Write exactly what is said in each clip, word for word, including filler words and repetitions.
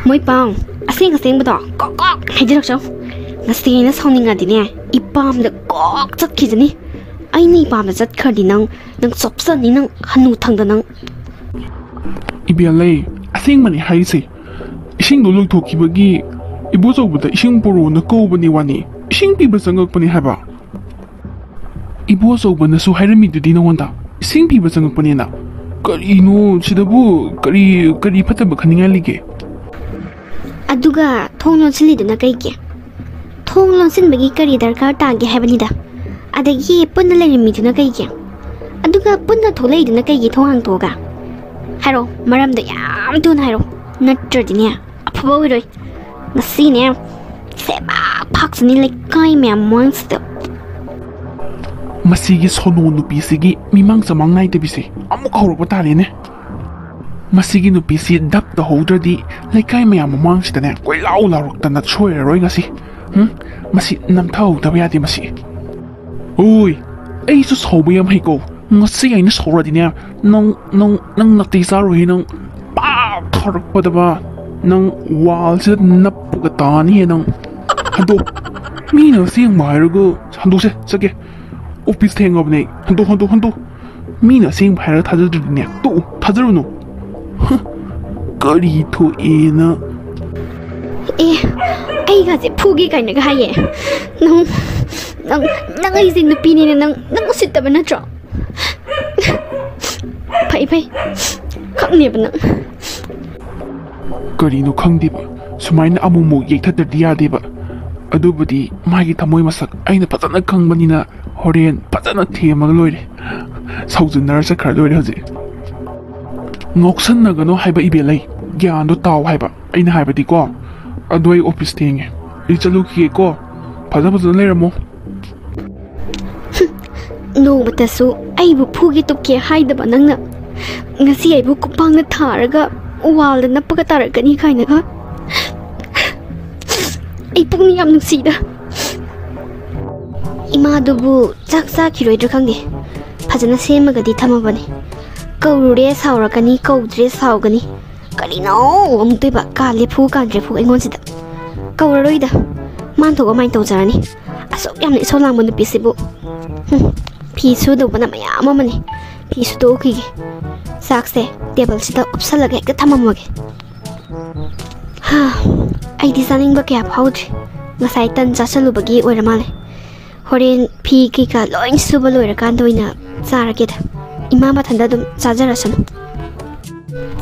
ꯃꯣꯏ ꯄꯥꯎ ꯑꯁꯦꯡ ꯑꯁꯦꯡꯕꯗꯣ ꯀꯣꯛ ꯀꯣꯛ ꯍꯥꯏꯖꯔꯛꯆꯧ꯫ ꯉꯁꯤ ꯑꯩꯅ ꯁꯥꯎꯅꯤꯡꯉꯗꯤꯅꯦ, ꯏꯄꯥꯝꯗ ꯀꯣꯛ ꯆꯠꯈꯤꯖꯅꯤ꯫ ꯑꯩꯅ ꯏꯄꯥꯝꯗ ꯆꯠꯈ꯭ꯔꯗꯤ ꯅꯪ, ꯅꯪ ꯆꯣꯞꯆꯅꯤ, ꯅꯪ ꯍꯅꯨ ꯊꯪꯗ ꯅꯪ꯫ ꯏꯕꯦꯜꯂꯩ, ꯑꯁꯦꯡꯕꯅꯤ ꯍꯥꯏꯔꯤꯁꯦ꯫ ꯏꯁꯤꯡꯗꯣ ꯂꯣꯏꯊꯣꯛꯈꯤꯕꯒꯤ ꯏꯕꯣꯆꯧꯕꯗ ꯏꯁꯤꯡ ꯄꯨꯔꯛꯑꯣꯅ ꯀꯧꯕꯅꯤ ꯋꯥꯅꯤ꯫ ꯏꯁꯤꯡ ꯄꯤꯕ ꯆꯪꯉꯛꯄꯅꯤ ꯍꯥꯏꯕ꯫ ꯏꯕꯣꯆꯧꯕꯅꯁꯨ ꯍꯥꯏꯔꯝꯃꯤꯗꯨꯗꯤ ꯅꯉꯣꯟꯗ, ꯏꯁꯤꯡ ꯄꯤꯕ ꯆꯪꯉꯛꯄꯅꯦꯅ꯫ ꯀꯔꯤꯅꯣ ꯁꯤꯗꯕꯨ? ꯀꯔꯤ, ꯀꯔꯤ ꯐꯠꯇꯕ ꯈꯟꯅꯤꯡꯉꯥꯏ ꯂꯩꯒꯦ? ꯑꯗꯨꯒ ꯊꯣꯡ ꯂꯣꯟꯁꯤꯜꯂꯤꯗꯨꯅ ꯀꯩꯒꯤ? ꯊꯣꯡ ꯂꯣꯟꯁꯤꯟꯕꯒꯤ ꯀꯔꯤ ꯗꯔꯀꯥꯔ ꯇꯥꯒꯦ ꯍꯥꯏꯕꯅꯤꯗ꯫ ꯑꯗꯒꯤ ꯄꯨꯟꯅ ꯂꯩꯔꯝꯃꯤꯗꯨꯅ ꯀꯩꯒꯤ? ꯑꯗꯨꯒ ꯄꯨꯟꯅ ꯊꯣꯛꯂꯛꯏꯗꯨꯅ ꯀꯩꯒꯤ ꯊꯣꯡ ꯍꯥꯡꯇꯣꯛꯑꯒ? ꯍꯥꯏꯔꯛꯑꯣ, ꯃꯔꯝꯗꯣ ꯌꯥꯝ ꯊꯨꯅ ꯍꯥꯏꯔꯛꯑꯣ, ꯅꯠꯇ꯭ꯔꯗꯤꯅꯦ ꯑꯐꯕ ꯑꯣꯏꯔꯣꯏ꯫ ꯉꯁꯤꯅꯦ ꯁꯦꯕꯥꯛ ꯐꯥꯛꯁꯅꯤ ꯂꯩꯀꯥꯏ ꯃꯌꯥꯝ ꯃꯃꯥꯡꯁꯤꯗ꯫ ꯃꯁꯤꯒꯤ ꯁꯣꯅꯣ ꯅꯨꯄꯤꯁꯤꯒꯤ ꯃꯤꯃꯥꯡ ꯆꯃꯥꯡ ꯅꯥꯏꯗꯕꯤꯁꯦ ꯑꯃꯨꯛ ꯍꯧꯔꯛꯄ ꯇꯥꯔꯦꯅꯦ꯫ ꯃꯁꯤꯒꯤ ꯅꯨꯄꯤꯁꯤ ꯗꯞ ꯇꯧꯍꯧꯗ꯭ꯔꯗꯤ ꯂꯩꯀꯥꯏ ꯃꯌꯥꯝ ꯃꯃꯥꯡꯁꯤꯗꯅꯦ ꯀꯣꯏꯂꯥꯎ ꯂꯥꯎꯔꯛꯇꯅ ꯁꯣꯏꯔꯔꯣꯏ ꯉꯁꯤ꯫ ꯎꯝ? ꯃꯁꯤ ꯅꯝꯊꯍꯧꯗꯕ ꯌꯥꯗꯦ ꯃꯁꯤ꯫ ꯍꯣꯏ, ꯑꯩꯁꯨ ꯁꯥꯎꯕ ꯌꯥꯝ ꯍꯩꯀꯣ꯫ ꯉꯁꯤ ꯑꯩꯅ ꯁꯥꯎꯔꯗꯤꯅꯦ, ꯅꯪ, ꯅꯪ, ꯅꯪ ꯅꯥꯇꯩ ꯆꯥꯔꯣꯏꯍꯦ ꯅꯪ꯫ ꯄꯥꯛ ꯊꯥꯔꯛꯄꯗꯕ ꯅꯪ ꯋꯥꯜꯁꯤꯗ ꯅꯞꯄꯒ ꯇꯥꯅꯤꯍꯦ ꯅꯪ꯫ ꯍꯟꯗꯣꯛ꯫ ꯃꯤꯅ ꯑꯁꯦꯡꯕ ꯍꯥꯏꯔꯒ ꯍꯟꯗꯣꯛꯁꯦ, ꯆꯠꯀꯦ꯫ ꯑꯣꯐꯤꯁ ꯊꯦꯡꯉꯕꯅꯦ꯫ ꯍꯟꯗꯣꯛ, ꯍꯟꯗꯣꯛ, ꯍꯟꯗꯣꯛ꯫ ꯃꯤꯅ ꯑꯁꯦꯡꯕ ꯍꯥꯏꯔꯒ ꯊꯥꯖꯗ꯭ꯔꯗꯤꯅꯦ, ꯇꯣꯛꯎ, ꯊꯥꯖꯔꯨꯅꯨ꯫ ꯍ, ꯀꯔꯤ ꯊꯣꯛꯑꯦꯅ? ꯑꯦ, ꯑꯩꯒꯁꯦ ꯐꯨꯒꯦ ꯀꯥꯏꯅꯒ ꯍꯥꯏꯌꯦ꯫ ꯅꯪ, ꯅꯪ, ꯅꯪ ꯑꯩꯁꯦ ꯅꯨꯄꯤꯅꯦꯅ ꯅꯪ, ꯅꯪ ꯎꯁꯤꯠꯇꯕ ꯅꯠꯇ꯭ꯔꯣ? ꯐꯩ, ꯐꯩ꯫ ꯈꯪꯅꯦꯕ ꯅꯪ꯫ ꯀꯔꯤꯅꯣ ꯈꯪꯗꯦꯕ, ꯁꯨꯃꯥꯏꯅ ꯑꯃꯨꯛꯃꯨꯛ ꯌꯦꯛꯊꯠꯇ꯭ꯔꯗꯤ ꯌꯥꯗꯦꯕ꯫ ꯑꯗꯨꯕꯨꯗꯤ ꯃꯥꯒꯤ ꯊꯃꯣꯏ ꯃꯁꯛ ꯑꯩꯅ ꯐꯖꯅ ꯈꯪꯕꯅꯤꯅ ꯍꯣꯔꯦꯟ ꯐꯖꯅ ꯊꯦꯝꯃꯒ ꯂꯣꯏꯔꯦ꯫ ꯁꯥꯎꯖꯟꯅꯔ ꯆꯠꯈ꯭ꯔ ꯂꯣꯏꯔꯦ ꯍꯧꯖꯤꯛ꯫ ꯉꯥꯎꯁꯟꯅꯒꯅꯣ ꯍꯥꯏꯕ ꯏꯕꯦꯜꯂꯩ, ꯒ꯭ꯌꯥꯟꯗꯣ ꯇꯥꯎ ꯍꯥꯏꯕ ꯑꯩꯅ ꯍꯥꯏꯕꯗꯤꯀꯣ꯫ ꯑꯗꯣ ꯑꯩ ꯑꯣꯐꯤꯁ ꯊꯦꯡꯉꯦ, ꯑꯩ ꯆꯠꯂꯨꯈꯤꯒꯦꯀꯣ꯫ ꯐꯖ ꯐꯖꯅ ꯂꯩꯔꯝꯃꯣ꯫ ꯅꯣꯡꯃꯇꯁꯨ ꯑꯩꯕꯨ ꯐꯨꯒꯦ ꯇꯨꯞꯀꯦ ꯍꯥꯏꯗꯕ ꯅꯪꯅ ꯉꯁꯤ ꯑꯩꯕꯨ ꯈꯨꯄꯥꯛꯅ ꯊꯥꯔꯒ ꯋꯥꯜꯗ ꯅꯞꯄꯒ ꯇꯥꯔꯛꯀꯅꯤ ꯀꯥꯏꯅꯒ꯫ ꯑꯩ ꯄꯨꯛꯅꯤꯡ ꯌꯥꯝ ꯅꯨꯡꯁꯤꯗ꯫ ꯏꯃꯥꯗꯨꯕꯨ ꯆꯥꯛ ꯆꯥꯈꯤꯔꯣꯏꯗ꯭ꯔꯥ ꯈꯪꯗꯦ꯫ ꯐꯖꯅ ꯁꯦꯝꯃꯒꯗꯤ ꯊꯝꯃꯕꯅꯤ꯫ ꯀꯧꯔꯨꯔꯦ ꯁꯥꯎꯔꯛꯀꯅꯤ, ꯀꯧꯗ꯭ꯔꯦ ꯁꯥꯎꯒꯅꯤ꯫ ꯀꯔꯤꯅꯣ ꯑꯃꯨꯛꯇꯣꯏꯕ? ꯀꯥ ꯂꯦꯐꯨ ꯀꯥ ꯂꯦꯐꯨ ꯑꯩꯉꯣꯟꯁꯤꯗ꯫ ꯀꯧꯔꯔꯣꯏꯗ, ꯃꯥꯟ ꯊꯣꯛꯄ ꯃꯥꯏꯅ ꯇꯧꯖꯔꯅꯤ꯫ ꯑꯁꯨꯛ ꯌꯥꯝꯅ ꯏꯁꯧ ꯂꯥꯡꯕ ꯅꯨꯄꯤꯁꯤꯕꯨ꯫ ꯍꯨꯝ, ꯐꯤ ꯁꯨꯗꯧꯕꯅ ꯃꯌꯥꯝ ꯑꯃꯅꯤ꯫ ꯐꯤ ꯁꯨꯗꯣꯛꯎꯈꯤꯒꯦ꯫ ꯆꯥꯛꯁꯦ ꯇꯦꯕꯜꯁꯤꯗ ꯎꯞꯁꯜꯂꯒ ꯍꯦꯛꯇ ꯊꯝꯃꯝꯃꯒꯦ꯫ ꯍꯥ, ꯑꯩꯗꯤ ꯆꯥꯅꯤꯡꯕ ꯀꯌꯥ ꯐꯥꯎꯗ꯭ꯔꯤ꯫ ꯉꯁꯥꯏ ꯇꯟ ꯆꯥꯁꯜꯂꯨꯕꯒꯤ ꯑꯣꯏꯔ ꯃꯥꯜꯂꯦ꯫ ꯍꯣꯔꯦꯟ ꯐꯤ ꯀꯩꯀꯥ ꯂꯣꯏ ꯁꯨꯕ ꯂꯣꯏꯔꯀꯥꯟꯗ ꯑꯣꯏꯅ ꯆꯥꯔꯒꯦꯗ꯫ ꯏꯃꯥ ꯃꯊꯟꯇ ꯑꯗꯨꯝ ꯆꯥꯖꯔꯁꯅꯨ꯫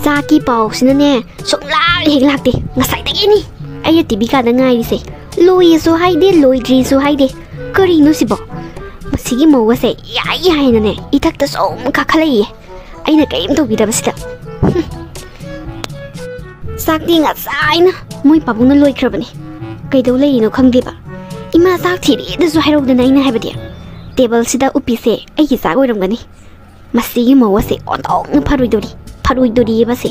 ꯆꯥꯛꯀꯤ ꯄꯥꯎꯁꯤꯅꯅꯦ ꯁꯨꯡꯂꯥꯛ ꯍꯦꯛ ꯂꯥꯛꯇꯦ ꯉꯁꯥꯏꯗꯒꯤꯅꯤ꯫ ꯑꯩꯅ ꯇꯤꯚꯤ ꯀꯥꯟꯗ ꯉꯥꯏꯔꯤꯁꯦ꯫ ꯂꯣꯏꯌꯦꯁꯨ ꯍꯥꯏꯗꯦ, ꯂꯣꯏꯗ꯭ꯔꯤꯁꯨ ꯍꯥꯏꯗꯦ꯫ ꯀꯔꯤꯅꯣ ꯁꯤꯕꯣ? ꯃꯁꯤꯒꯤ ꯃꯧ ꯑꯁꯦ ꯌꯥꯏ ꯍꯥꯏꯅꯅꯦ ꯏꯊꯛꯇ ꯁꯨꯝ ꯀꯥꯈꯠꯂꯛꯏꯌꯦ꯫ ꯑꯩꯅ ꯀꯔꯤꯝ ꯇꯧꯕꯤꯗꯕꯁꯤꯗ꯫ ꯍꯨꯝ꯫ ꯆꯥꯛꯇꯤ ꯉꯁꯥꯏꯅ ꯃꯣꯏ ꯄꯥꯕꯨꯡꯅ ꯂꯣꯏꯈ꯭ꯔꯕꯅꯤ꯫ ꯀꯩꯗꯧ ꯂꯩꯔꯤꯅꯣ ꯈꯪꯗꯦꯕ꯫ ꯏꯃꯥ ꯆꯥꯛ ꯊꯤꯔꯦꯗꯁꯨ ꯍꯥꯏꯔꯧꯗꯅ ꯑꯩꯅ ꯍꯥꯏꯕꯗꯤ꯫ ꯇꯦꯕꯜꯁꯤꯗ ꯎꯞꯄꯤꯁꯦ ꯑꯩꯒꯤ ꯆꯥꯛ ꯑꯣꯏꯔꯝꯒꯅꯤ꯫ ꯃꯁꯤꯒꯤ ꯃꯧ ꯑꯁꯦ ꯑꯣꯟꯊꯣꯛꯅ ꯐꯔꯣꯏꯗꯣꯔꯤ, ꯐꯔꯣꯏꯗꯣꯔꯤꯑꯕꯁꯦ꯫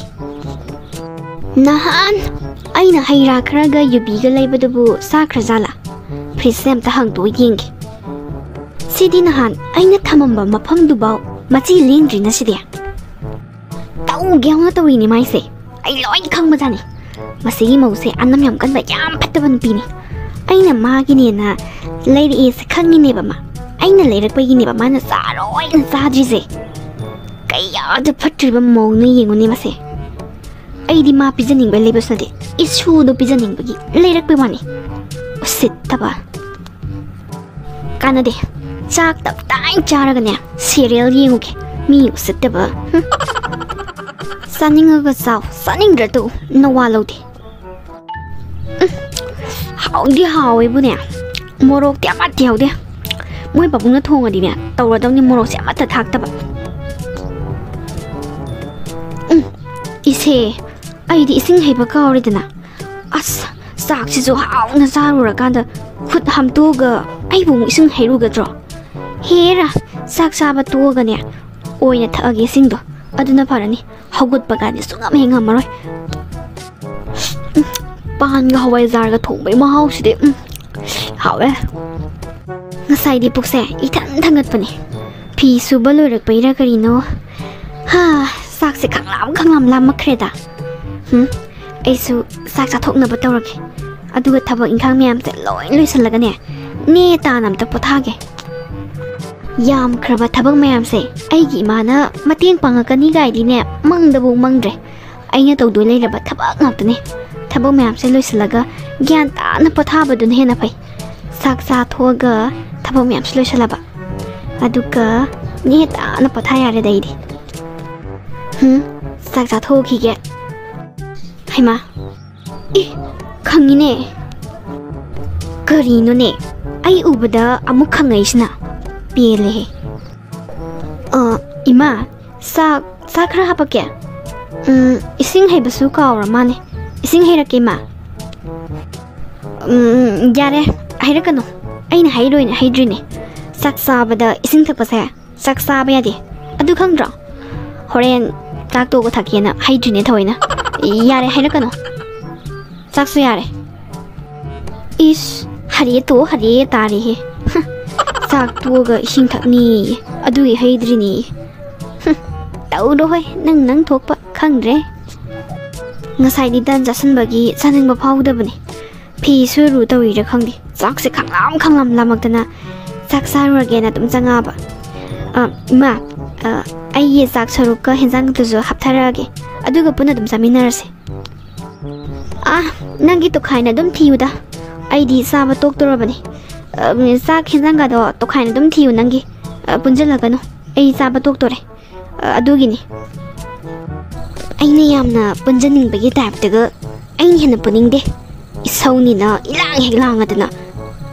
ꯅꯍꯥꯟ ꯑꯩꯅ ꯍꯩ ꯔꯥ ꯈꯔꯒ ꯌꯨꯕꯤꯒ ꯂꯩꯕꯗꯨꯕꯨ ꯆꯥꯈ꯭ꯔꯖꯥꯠꯂꯥ? ꯐ꯭ꯔꯤꯖꯁꯦ ꯑꯝꯇ ꯍꯥꯡꯗꯣꯛꯑ ꯌꯦꯡꯒꯦ꯫ ꯁꯤꯗꯤ ꯅꯍꯥꯟ ꯑꯩꯅ ꯊꯝꯃꯝꯕ ꯃꯐꯝꯗꯨꯐꯥꯎ ꯃꯆꯤ ꯂꯦꯡꯗ꯭ꯔꯤꯅ ꯁꯤꯗꯤ꯫ ꯇꯧꯒꯦ ꯍꯧꯅ ꯇꯧꯔꯤꯅꯦ ꯃꯥꯏꯁꯦ꯫ ꯑꯩ ꯂꯣꯏ ꯈꯪꯕꯖꯥꯠꯅꯤ꯫ ꯃꯁꯤꯒꯤ ꯃꯧꯁꯦ ꯑꯅꯝ ꯌꯥꯝ ꯀꯟꯕ, ꯌꯥꯝ ꯐꯠꯇꯕ ꯅꯨꯄꯤꯅꯤ꯫ ꯑꯩꯅ ꯃꯥꯒꯤꯅꯦꯅ ꯂꯩꯔꯛꯑꯦꯁꯦ ꯈꯪꯉꯤꯅꯦꯕ ꯃꯥ꯫ ꯑꯩꯅ ꯂꯩꯔꯛꯄꯒꯤꯅꯦꯕ ꯃꯥꯅ ꯆꯥꯔꯣꯏꯅ ꯆꯥꯗ꯭ꯔꯤꯁꯦ꯫ ꯀꯌꯥꯗ ꯐꯠꯇ꯭ꯔꯤꯕ ꯃꯧꯅꯣ ꯌꯦꯡꯉꯨꯅꯦ ꯃꯁꯦ꯫ ꯑꯩꯗꯤ ꯃꯥ ꯄꯤꯖꯅꯤꯡꯕꯩ ꯂꯩꯕꯁꯨ ꯅꯠꯇꯦ, ꯏꯁꯨꯗꯣ ꯄꯤꯖꯅꯤꯡꯕꯒꯤ ꯂꯩꯔꯛꯄꯩ ꯋꯥꯅꯤ꯫ ꯎꯁꯤꯠꯇꯕ꯫ ꯀꯥꯟꯅꯗꯦ꯫ ꯆꯥꯛ ꯇꯞꯇꯥꯏ ꯆꯥꯔꯒꯅꯦ ꯁꯦꯔꯤꯌꯦꯜ ꯌꯦꯡꯉꯨꯒꯦ꯫ ꯃꯤ ꯎꯁꯤꯠꯇꯕ꯫ ꯍꯨꯝ꯫ ꯆꯥꯅꯤꯡꯉꯒ ꯆꯥꯎ, ꯆꯥꯅꯤꯡꯗ꯭ꯔ ꯇꯣꯛꯎ, ꯅꯋꯥ ꯂꯧꯗꯦ꯫ ꯎꯝ, ꯍꯥꯎꯗꯤ ꯍꯥꯎꯋꯦꯕꯨꯅꯦ, ꯃꯣꯔꯣꯛꯇꯤ ꯑꯃꯠꯇ ꯌꯥꯎꯗꯦ꯫ ꯃꯣꯏ ꯄꯥꯕꯨꯡꯅ ꯊꯣꯡꯉꯗꯤꯅꯦ ꯇꯧꯔꯗꯧꯅꯤ ꯃꯣꯔꯣꯛꯁꯦ ꯑꯃꯠꯇ ꯊꯥꯛꯇꯕ꯫ ꯎꯝ, ꯏꯁꯦ, ꯑꯩꯗꯤ ꯏꯁꯤꯡ ꯍꯩꯕ ꯀꯥꯎꯔꯦꯗꯅ꯫ ꯑꯁ, ꯆꯥꯛꯁꯤꯁꯨ ꯍꯥꯎꯅ ꯆꯥꯔꯨꯔꯀꯥꯟꯗ ꯈꯨꯠ ꯍꯥꯝꯇꯣꯛꯑꯒ ꯑꯩꯕꯨ ꯑꯃꯨꯛ ꯏꯁꯤꯡ ꯍꯩꯔꯨꯒꯗ꯭ꯔꯣ? ꯍꯦꯔꯥ, ꯆꯥꯛ ꯆꯥꯕ ꯇꯣꯛꯑꯒꯅꯦ ꯑꯣꯏꯅ ꯊꯛꯑꯒꯦ ꯏꯁꯤꯡꯗꯣ, ꯑꯗꯨꯅ ꯐꯔꯅꯤ꯫ ꯍꯧꯒꯠꯄ ꯀꯥꯟꯗ ꯁꯨꯡꯉꯝ ꯍꯦꯛ ꯉꯝꯃꯔꯣꯏ꯫ ꯎꯝ, ꯄꯥꯟꯒ ꯍꯋꯥꯏꯖꯥꯔꯒ ꯊꯣꯡꯕꯩ ꯃꯍꯥꯎꯁꯤꯗꯤ, ꯎꯝ, ꯍꯥꯎꯋꯦ꯫ ꯉꯁꯥꯏꯗꯤ ꯄꯨꯛꯁꯦ ꯏꯊꯟ ꯊꯟꯒꯠꯄꯅꯦ꯫ ꯐꯤ ꯁꯨꯕ ꯂꯣꯏꯔꯛꯄꯩꯔꯥ ꯀꯔꯤꯅꯣ? ꯍꯥ, ꯆꯥꯛꯁꯦ ꯈꯪꯂꯥꯝ ꯈꯪꯂꯥꯝ ꯂꯥꯝꯃꯛꯈ꯭ꯔꯦꯗ꯫ ꯎꯝ, ꯑꯩꯁꯨ ꯆꯥꯛ ꯆꯥꯊꯣꯛꯅꯕ ꯇꯧꯔꯒꯦ꯫ ꯑꯗꯨꯒ ꯊꯕꯛ ꯏꯪꯈꯥꯡ ꯃꯌꯥꯝꯁꯦ ꯂꯣꯏ ꯂꯣꯏꯁꯤꯜꯂꯒꯅꯦ, ꯅꯦ ꯇꯥꯅ ꯑꯝꯇ ꯄꯣꯊꯥꯒꯦ꯫ ꯌꯥꯝꯈ꯭ꯔꯕ ꯊꯕꯛ ꯃꯌꯥꯝꯁꯦ ꯑꯩꯒꯤ ꯏꯃꯥꯅ ꯃꯇꯦꯡ ꯄꯥꯡꯉꯛꯀꯅꯤ ꯀꯥꯏꯗꯤꯅꯦ, ꯃꯪꯗꯕꯨ ꯃꯪꯗ꯭ꯔꯦ꯫ ꯑꯩꯅ ꯇꯧꯗꯣꯏ ꯂꯩꯔꯕ ꯊꯕꯛ ꯉꯥꯛꯇꯅꯦ꯫ ꯊꯕꯛ ꯃꯌꯥꯝꯁꯦ ꯂꯣꯏꯁꯤꯜꯂꯒ ꯒ꯭ꯌꯥꯟ ꯇꯥꯅ ꯄꯣꯊꯥꯕꯗꯨꯅ ꯍꯦꯟꯅ ꯐꯩ꯫ ꯆꯥꯛ ꯆꯥꯊꯣꯛꯑꯒ ꯊꯕꯛ ꯃꯌꯥꯝꯁꯨ ꯂꯣꯏꯁꯤꯜꯂꯕ, ꯑꯗꯨꯒ ꯅꯦ ꯇꯥꯅ ꯄꯣꯊꯥ ꯌꯥꯔꯦꯗ ꯑꯩꯗꯤ꯫ ꯍꯨꯝ, ꯆꯥꯛ ꯆꯥꯊꯣꯛꯈꯤꯒꯦ꯫ ꯍꯩꯃꯥ, ꯏ, ꯈꯪꯉꯤꯅꯦ꯫ ꯀꯔꯤꯅꯣꯅꯦ, ꯑꯩ ꯎꯕꯗ ꯑꯃꯨꯛ ꯈꯪꯉꯛꯏꯁꯤꯅ? ꯄꯦꯜꯂꯦꯍꯦ꯫ ꯑ, ꯏꯃꯥ, ꯆꯥꯛ, ꯆꯥꯛ ꯈꯔ ꯍꯥꯄꯛꯀꯦ꯫ ꯎꯝ, ꯏꯁꯤꯡ ꯍꯩꯕꯁꯨ ꯀꯥꯎꯔ ꯃꯥꯅꯦ꯫ ꯏꯁꯤꯡ ꯍꯩꯔꯛꯀꯦ, ꯏꯃꯥ꯫ ꯎꯝ, ꯌꯥꯔꯦ, ꯍꯩꯔꯛꯀꯅꯨ꯫ ꯑꯩꯅ ꯍꯩꯔꯣꯏꯅ ꯍꯩꯗ꯭ꯔꯤꯅꯦ꯫ ꯆꯥꯛ ꯆꯥꯕꯗ ꯏꯁꯤꯡ ꯊꯛꯄꯁꯦ ꯆꯥꯛ ꯆꯥꯕ ꯌꯥꯗꯦ꯫ ꯑꯗꯨ ꯈꯪꯗ꯭ꯔꯣ? ꯍꯣꯔꯦꯟ ꯆꯥꯛ ꯇꯣꯛꯑꯒ ꯊꯛꯀꯦꯅ ꯍꯩꯗ꯭ꯔꯤꯅꯦ ꯊꯑꯣꯏꯅ꯫ ꯌꯥꯔꯦ, ꯍꯩꯔꯛꯀꯅꯨ꯫ ꯆꯥꯛꯁꯨ ꯌꯥꯔꯦ꯫ ꯏꯁ, ꯍꯔꯦ ꯇꯣ ꯍꯔꯦ ꯇꯥꯔꯦꯍꯦ꯫ ꯍ, ꯆꯥꯛ ꯇꯣꯛꯑꯒ ꯏꯁꯤꯡ ꯊꯛꯅꯤꯌꯦ, ꯑꯗꯨꯒꯤ ꯍꯩꯗ꯭ꯔꯤꯅꯦꯌꯦ꯫ ꯍ, ꯇꯧꯔꯣ ꯍꯣꯏ, ꯅꯪ ꯅꯪ ꯊꯣꯛꯄ, ꯈꯪꯗ꯭ꯔꯦ꯫ ꯉꯁꯥꯏꯗꯤ ꯇꯟ ꯆꯥꯁꯟꯕꯒꯤ ꯆꯥꯅꯤꯡꯕ ꯐꯥꯎꯗꯕꯅꯦ꯫ ꯐꯤ ꯁꯨꯔꯨ ꯇꯧꯔꯤꯔꯥ ꯈꯪꯗꯦ, ꯆꯥꯛꯁꯦ ꯈꯪꯂꯥꯝ ꯈꯪꯂꯥꯝ ꯂꯥꯝꯃꯛꯇꯅ ꯆꯥꯛ ꯆꯥꯔꯨꯔꯒꯦꯅ ꯑꯗꯨꯝ ꯆꯪꯉꯛꯑꯕ꯫ ꯑ, ꯏꯃꯥ, ꯑ, ꯑꯩꯒꯤ ꯆꯥꯛ ꯁꯔꯨꯛꯀ ꯍꯦꯟꯖꯥꯡꯗꯨꯁꯨ ꯍꯥꯞꯊꯔꯛꯑꯒꯦ, ꯑꯗꯨꯒ ꯄꯨꯟꯅ ꯑꯗꯨꯝ ꯆꯥꯃꯤꯟꯅꯔꯁꯦ꯫ ꯑꯥ, ꯅꯪꯒꯤ ꯇꯣꯈꯥꯏꯅ ꯑꯗꯨꯝ ꯊꯤꯌꯨꯗ, ꯑꯩꯗꯤ ꯆꯥꯕ ꯇꯣꯛꯇꯣꯔꯕꯅꯦ꯫ ꯑ, ꯆꯥꯛ ꯍꯦꯟꯖꯥꯡꯒꯗꯣ ꯇꯣꯈꯥꯏꯅ ꯑꯗꯨꯝ ꯊꯤꯌꯨ ꯅꯪꯒꯤ, ꯑ, ꯄꯨꯟꯁꯤꯜꯂꯒꯅꯨ, ꯑꯩ ꯆꯥꯕ ꯇꯣꯛꯇꯣꯔꯦ꯫ ꯑ, ꯑꯗꯨꯒꯤꯅꯤ꯫ ꯑꯩꯅ ꯌꯥꯝꯅ ꯄꯨꯟꯖꯅꯤꯡꯕꯒꯤ ꯇꯥꯏꯞꯇꯒ ꯑꯩꯅ ꯍꯦꯟꯅ ꯄꯨꯅꯤꯡꯗꯦ꯫ ꯏꯁꯧꯅꯤꯅ ꯏꯂꯥꯡ ꯍꯦꯛ ꯂꯥꯡꯉꯗꯅ,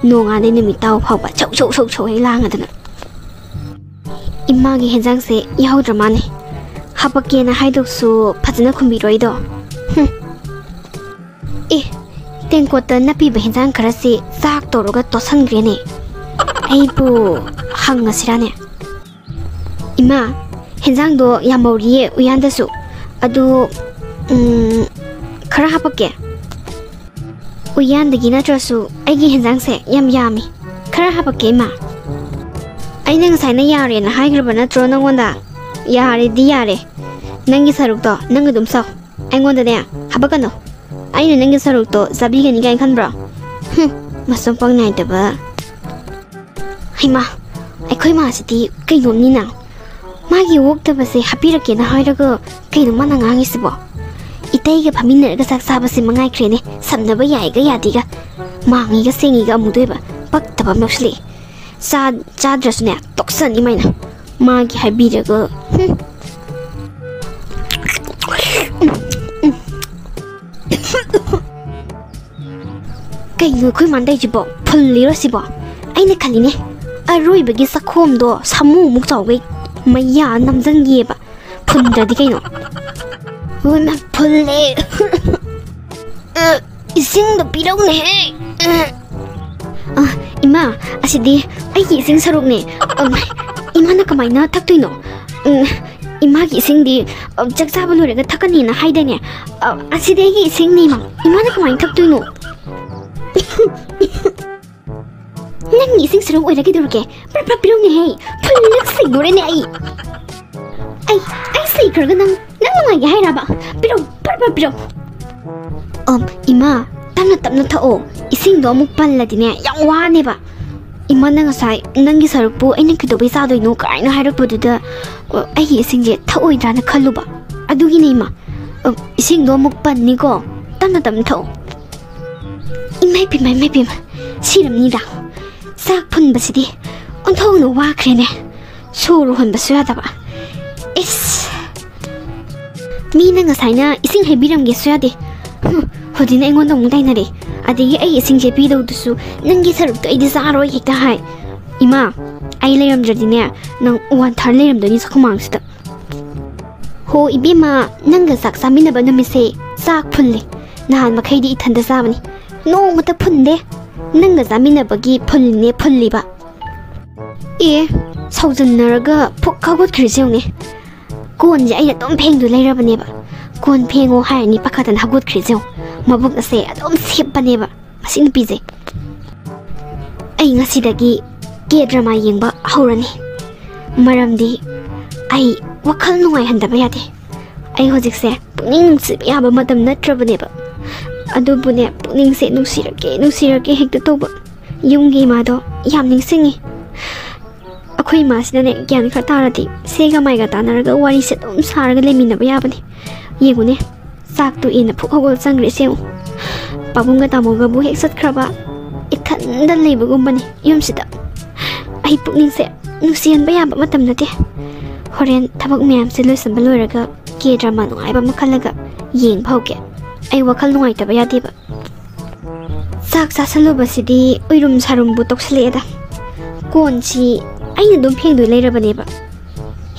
ꯅꯣꯡꯉꯥꯟꯗꯩ ꯅꯨꯃꯤꯠ ꯇꯥꯕ ꯐꯥꯎꯕ ꯁꯧ ꯁꯧ ꯁꯧ ꯁꯧ ꯍꯦꯛ ꯂꯥꯡꯉꯗꯅ꯫ ꯏꯃꯥꯒꯤ ꯍꯦꯟꯖꯥꯡꯁꯦ ꯌꯥꯎꯗ꯭ꯔ ꯃꯥꯅꯦ꯫ ꯍꯥꯄꯛꯀꯦꯅ ꯍꯥꯏꯗꯧꯁꯨ ꯐꯖꯅ ꯈꯨꯝꯕꯤꯔꯣꯏꯗꯣ꯫ ꯍꯨꯝ꯫ ꯑꯦ, ꯇꯦꯡꯀꯣꯠꯇ ꯅꯞꯄꯤꯕ ꯍꯦꯟꯖꯥꯡ ꯈꯔꯁꯤ ꯆꯥꯛ ꯇꯧꯔꯒ ꯇꯣꯠꯁꯟꯈ꯭ꯔꯦꯅꯦ꯫ ꯑꯩꯕꯨ ꯍꯪꯉꯁꯤꯔꯥꯅꯦ? ꯏꯃꯥ, ꯍꯦꯟꯖꯥꯡꯗꯣ ꯌꯥꯝꯍꯧꯔꯤꯌꯦ ꯎꯌꯥꯟꯗꯁꯨ꯫ ꯑꯗꯨ, ꯎꯝ, ꯈꯔ ꯍꯥꯄꯛꯀꯦ꯫ ꯎꯌꯥꯟꯗꯒꯤ ꯅꯠꯇ꯭ꯔꯁꯨ ꯑꯩꯒꯤ ꯍꯦꯟꯖꯥꯡꯁꯦ ꯌꯥꯝ ꯌꯥꯝꯃꯤ꯫ ꯈꯔ ꯍꯥꯄꯛꯀꯦ, ꯏꯃꯥ꯫ ꯑꯩꯅ ꯉꯁꯥꯏꯅ ꯌꯥꯔꯦꯅ ꯍꯥꯏꯈ꯭ꯔꯕ ꯅꯠꯇ꯭ꯔꯣ ꯅꯪꯉꯣꯟꯗ? ꯌꯥꯔꯦꯗꯤ ꯌꯥꯔꯦ꯫ ꯅꯪꯒꯤ ꯁꯔꯨꯛꯇꯣ ꯅꯪ ꯑꯗꯨꯝ ꯆꯥꯎ꯫ ꯑꯩꯉꯣꯟꯗꯅꯦ ꯍꯥꯄꯛꯀꯅꯨ꯫ ꯑꯩꯅ ꯅꯪꯒꯤ ꯁꯔꯨꯛꯇꯣ ꯆꯥꯕꯤꯒꯅꯤ ꯀꯥꯏꯅ ꯈꯟꯕ꯭ꯔꯣ? ꯍꯨꯝ, ꯃꯁꯝ ꯄꯪ ꯅꯥꯏꯗꯕ꯫ ꯍꯩꯃꯥ, ꯑꯩꯈꯣꯏ ꯃꯥꯁꯤꯗꯤ ꯀꯩꯅꯣꯝꯅꯤꯅ꯫ ꯃꯥꯒꯤ ꯑꯣꯛꯇꯕꯁꯦ ꯍꯥꯞꯄꯤꯔꯛꯀꯦꯅ ꯍꯥꯏꯔꯒ ꯀꯩꯅꯣ ꯃꯥꯅ ꯉꯥꯡꯉꯤꯁꯤꯕꯣ? ꯏꯇꯩꯒ ꯐꯝꯃꯤꯟꯅꯔꯒ ꯆꯥꯛ ꯆꯥꯕꯁꯦ ꯃꯉꯥꯏꯈ꯭ꯔꯦꯅꯦ, ꯁꯝꯅꯕ ꯌꯥꯏꯒ ꯌꯥꯗꯦꯒ꯫ ꯃꯥꯡꯉꯤꯒ ꯁꯦꯡꯉꯤꯒ ꯑꯃꯨꯗꯣꯏꯕ꯫ ꯄꯛꯇꯕ ꯑꯃ ꯌꯥꯎꯁꯤꯜꯂꯛꯑꯦ꯫ ꯆꯥ-, ꯆꯥꯗ꯭ꯔꯁꯨꯅꯦ ꯇꯣꯛꯆꯅꯤ ꯃꯥꯏꯅ꯫ ꯃꯥꯒꯤ ꯍꯥꯏꯕꯤꯔꯒ꯫ ꯍꯨꯝ꯫ ꯀꯩꯅꯣ ꯑꯩꯈꯣꯏ ꯃꯥꯟꯗꯩꯁꯤꯕꯣ? ꯐꯨꯜꯂꯤꯔꯣ ꯁꯤꯕꯣ? ꯑꯩꯅ ꯈꯜꯂꯤꯅꯦ, ꯑꯔꯣꯏꯕꯒꯤ ꯆꯥꯛꯈꯣꯝꯗꯣ ꯁꯥꯃꯨꯃꯨꯛ ꯆꯥꯎꯕꯩ ꯃꯌꯥ ꯅꯝꯖꯟꯒꯤꯑꯕ꯫ ꯐꯨꯟꯗ꯭ꯔꯗꯤ ꯀꯩꯅꯣ? ꯍꯣꯏ, ꯃꯥ ꯐꯨꯜꯂꯦ꯫ ꯑ, ꯏꯁꯤꯡꯗꯣ ꯄꯤꯔꯧꯅꯦꯍꯦ꯫ ꯑ, ꯑ, ꯏꯃꯥ, ꯑꯁꯤꯗꯤ ꯑꯩꯒꯤ ꯏꯁꯤꯡ ꯁꯔꯨꯛꯅꯦ꯫ ꯑꯝ, ꯏꯃꯥꯅ ꯀꯃꯥꯏꯅ ꯊꯛꯇꯣꯏꯅꯣ? ꯎꯝ, ꯏꯃꯥꯒꯤ ꯏꯁꯤꯡꯗꯤ, ꯑ, ꯆꯥꯛ ꯆꯥꯕ ꯂꯣꯏꯔꯒ ꯊꯛꯀꯅꯤꯅ ꯍꯥꯏꯗꯥꯏꯅꯦ? ꯑ, ꯑꯁꯤꯗꯤ ꯑꯩꯒꯤ ꯏꯁꯤꯡꯅꯦ, ꯏꯃꯥ꯫ ꯏꯃꯥꯅ ꯀꯃꯥꯏꯅ ꯊꯛꯇꯣꯏꯅꯣ? ꯅꯪꯒꯤ ꯏꯁꯤꯡ ꯁꯔꯨꯛ ꯑꯣꯏꯔ ꯀꯩꯗꯧꯔꯒꯦ? ꯄ꯭ꯔꯞ ꯄ꯭ꯔꯞ ꯄꯤꯔꯧꯅꯦꯍꯦ꯫ ꯐꯨꯜꯂꯒ ꯁꯤꯗꯣꯔꯦꯅꯦ ꯑꯩ꯫ ꯑꯩ, ꯑꯩ ꯁꯤꯈ꯭ꯔꯒ ꯅꯪ, ꯅꯪ ꯅꯨꯡꯉꯥꯏꯒꯦ ꯍꯥꯏꯔꯕ? ꯄꯤꯔꯧ, ꯄ꯭ꯔꯞ ꯄ꯭ꯔꯞ ꯄꯤꯔꯧ꯫ ꯑꯝ, ꯏꯃꯥ, ꯇꯞꯅ ꯇꯞꯅ ꯊꯛꯑꯣ꯫ ꯏꯁꯤꯡꯗꯣ ꯑꯃꯨꯛ ꯄꯜꯂꯗꯤꯅꯦ, ꯌꯥꯝ ꯋꯥꯅꯦꯕ꯫ ꯏꯃꯥꯅ ꯉꯁꯥꯏ ꯅꯪꯒꯤ ꯁꯔꯨꯛꯄꯨ ꯑꯩꯅ ꯀꯩꯗꯧꯕꯩ ꯆꯥꯗꯣꯏꯅꯣ ꯀꯥꯏꯅ ꯍꯥꯏꯔꯛꯄꯗꯨꯗ, ꯑ, ꯑꯩꯒꯤ ꯏꯁꯤꯡꯁꯦ ꯊꯛꯑꯣꯏꯗ꯭ꯔꯥꯅ ꯈꯜꯂꯨꯕ꯫ ꯑꯗꯨꯒꯤꯅꯦ, ꯏꯃꯥ꯫ ꯑ, ꯏꯁꯤꯡꯗꯣ ꯑꯃꯨꯛ ꯄꯟꯅꯤꯀꯣ꯫ ꯇꯞꯅ ꯇꯞꯅ ꯊꯛꯑꯣ꯫ ꯏꯃꯥꯏ ꯄꯦꯝꯃ, ꯏꯃꯥꯏ ꯄꯦꯝꯃ, ꯁꯤꯔꯝꯅꯤꯗ꯫ ꯆꯥꯛ ꯐꯨꯟꯕꯁꯤꯗꯤ ꯑꯣꯟꯊꯣꯛꯅ ꯋꯥꯈ꯭ꯔꯦꯅꯦ꯫ ꯁꯣꯔ ꯍꯣꯟꯕꯁꯨ ꯌꯥꯗꯕ꯫ ꯏꯁ! ꯃꯤꯅ ꯉꯁꯥꯏꯅ ꯏꯁꯤꯡ ꯍꯩꯕꯤꯔꯝꯒꯦꯁꯨ ꯌꯥꯗꯦ꯫ ꯍꯨꯝ, ꯍꯧꯖꯤꯛꯅ ꯑꯩꯉꯣꯟꯗ ꯑꯃꯨꯛ ꯇꯥꯏꯅꯔꯦ꯫ ꯑꯗꯒꯤ ꯑꯩ ꯏꯁꯤꯡꯁꯦ ꯄꯤꯗꯧꯗꯨꯁꯨ ꯅꯪꯒꯤ ꯁꯔꯨꯛꯇꯣ ꯑꯩꯗꯤ ꯆꯥꯔꯣꯏ ꯍꯦꯛꯇ ꯍꯥꯏ꯫ ꯏꯃꯥ, ꯑꯩ ꯂꯩꯔꯝꯗ꯭ꯔꯗꯤꯅꯦ, ꯅꯪ ꯋꯥꯟꯊꯔ ꯂꯩꯔꯝꯗꯣꯏꯅꯤ ꯆꯥꯛꯈꯨꯃꯥꯡꯁꯤꯗ꯫ ꯍꯣ ꯏꯕꯦꯝꯃ, ꯅꯪꯒ ꯆꯥꯛ ꯆꯥꯃꯤꯟꯅꯕ ꯅꯨꯃꯤꯠꯁꯦ ꯆꯥꯛ ꯐꯨꯜꯂꯦ꯫ ꯅꯍꯥꯟ ꯃꯈꯩꯗꯤ ꯏꯊꯟꯗ ꯆꯥꯕꯅꯤ, ꯅꯣꯡꯃꯇ ꯐꯨꯟꯗꯦ꯫ ꯅꯪꯒ ꯆꯥꯃꯤꯟꯅꯕꯒꯤ ꯐꯨꯜꯂꯤꯅꯦ ꯐꯨꯜꯂꯤꯕ꯫ ꯑꯦ, ꯁꯥꯎꯖꯟꯅꯔꯒ ꯐꯨꯛ ꯍꯧꯒꯠꯈ꯭ꯔꯤꯁꯦ ꯌꯦꯡꯉꯨꯅꯦ꯫ ꯀꯣꯟꯁꯦ ꯑꯩꯅ ꯑꯗꯨꯝ ꯐꯦꯡꯗꯣꯏ ꯂꯩꯔꯕꯅꯦꯕ꯫ ꯀꯣꯟ ꯐꯦꯡꯉꯣ ꯍꯥꯏꯔꯅꯤ ꯄꯥꯈꯠꯇꯅ ꯍꯧꯒꯠꯈ꯭ꯔꯤꯁꯦ ꯌꯦꯡꯉꯨ꯫ ꯃꯕꯨꯛ ꯑꯁꯦ ꯑꯗꯨꯝ ꯁꯦꯞꯄꯅꯦꯕ ꯃꯁꯤ ꯅꯨꯄꯤꯁꯦ꯫ ꯑꯩ ꯉꯁꯤꯗꯒꯤ ꯀꯦ ꯗ꯭ꯔꯃꯥ ꯌꯦꯡꯕ ꯍꯧꯔꯅꯤ꯫ ꯃꯔꯝꯗꯤ ꯑꯩ ꯋꯥꯈꯜ ꯅꯨꯡꯉꯥꯏꯍꯟꯗꯕ ꯌꯥꯗꯦ꯫ ꯑꯩ ꯍꯧꯖꯤꯛꯁꯦ ꯄꯨꯛꯅꯤꯡ ꯅꯨꯡꯁꯤꯕ ꯌꯥꯕ ꯃꯇꯝ ꯅꯠꯇ꯭ꯔꯕꯅꯦꯕ꯫ ꯑꯗꯨꯕꯨꯅꯦ, ꯄꯨꯛꯅꯤꯡꯁꯦ ꯅꯨꯡꯁꯤꯔꯛꯀꯦ, ꯅꯨꯡꯁꯤꯔꯛꯀꯦ ꯍꯦꯛꯇ ꯇꯧꯕ꯫ ꯌꯨꯝꯒꯤ ꯏꯃꯥꯗꯣ ꯌꯥꯝ ꯅꯤꯡꯁꯤꯡꯉꯤ꯫ ꯑꯩꯈꯣꯏ ꯏꯃꯥꯁꯤꯅꯅꯦ, ꯒ꯭ꯌꯥꯟ ꯈꯔ ꯇꯥꯔꯗꯤ ꯁꯦꯒ ꯃꯥꯏꯒ ꯇꯥꯟꯅꯔꯒ ꯋꯥꯔꯤꯁꯦ ꯑꯗꯨꯝ ꯁꯥꯔꯒ ꯂꯩꯃꯤꯟꯅꯕ ꯌꯥꯕꯅꯦ꯫ ꯌꯦꯡꯉꯨꯅꯦ, ꯆꯥꯛ ꯇꯣꯛꯑꯦꯅ ꯐꯨꯛ ꯍꯧꯒꯠꯂ ꯆꯪꯈ꯭ꯔꯤꯁꯦ ꯌꯦꯡꯉꯨ꯫ ꯄꯥꯕꯨꯡꯒ ꯇꯥꯃꯣꯒꯕꯨ ꯍꯦꯛ ꯆꯠꯈ꯭ꯔꯕ, ꯏꯊꯟꯗ ꯂꯩꯕꯒꯨꯝꯕꯅꯤ ꯌꯨꯝꯁꯤꯗ꯫ ꯑꯩ ꯄꯨꯛꯅꯤꯡꯁꯦ ꯅꯨꯡꯁꯤꯍꯟꯕ ꯌꯥꯕ ꯃꯇꯝ ꯅꯠꯇꯦ꯫ ꯍꯣꯔꯦꯟ ꯊꯕꯛ ꯃꯌꯥꯝꯁꯦ ꯂꯣꯏꯁꯤꯟꯕ ꯂꯣꯏꯔꯒ ꯀꯦ ꯗ꯭ꯔꯃꯥ ꯅꯨꯡꯉꯥꯏꯕ ꯑꯃ ꯈꯜꯂꯒ ꯌꯦꯡꯕ ꯍꯧꯒꯦ꯫ ꯑꯩ ꯋꯥꯈꯜ ꯅꯨꯡꯉꯥꯏꯇꯕ ꯌꯥꯗꯦꯕ꯫ ꯆꯥꯛ ꯆꯥꯁꯜꯂꯨꯕꯁꯤꯗꯤ ꯎꯏꯔꯨꯝ ꯁꯥꯔꯨꯝꯕꯨ ꯇꯧꯁꯜꯂꯛꯑꯦꯗ꯫ ꯀꯣꯟꯁꯤ ꯑꯩꯅ ꯑꯗꯨꯝ ꯐꯦꯡꯗꯣꯏ ꯂꯩꯔꯕꯅꯦꯕ꯫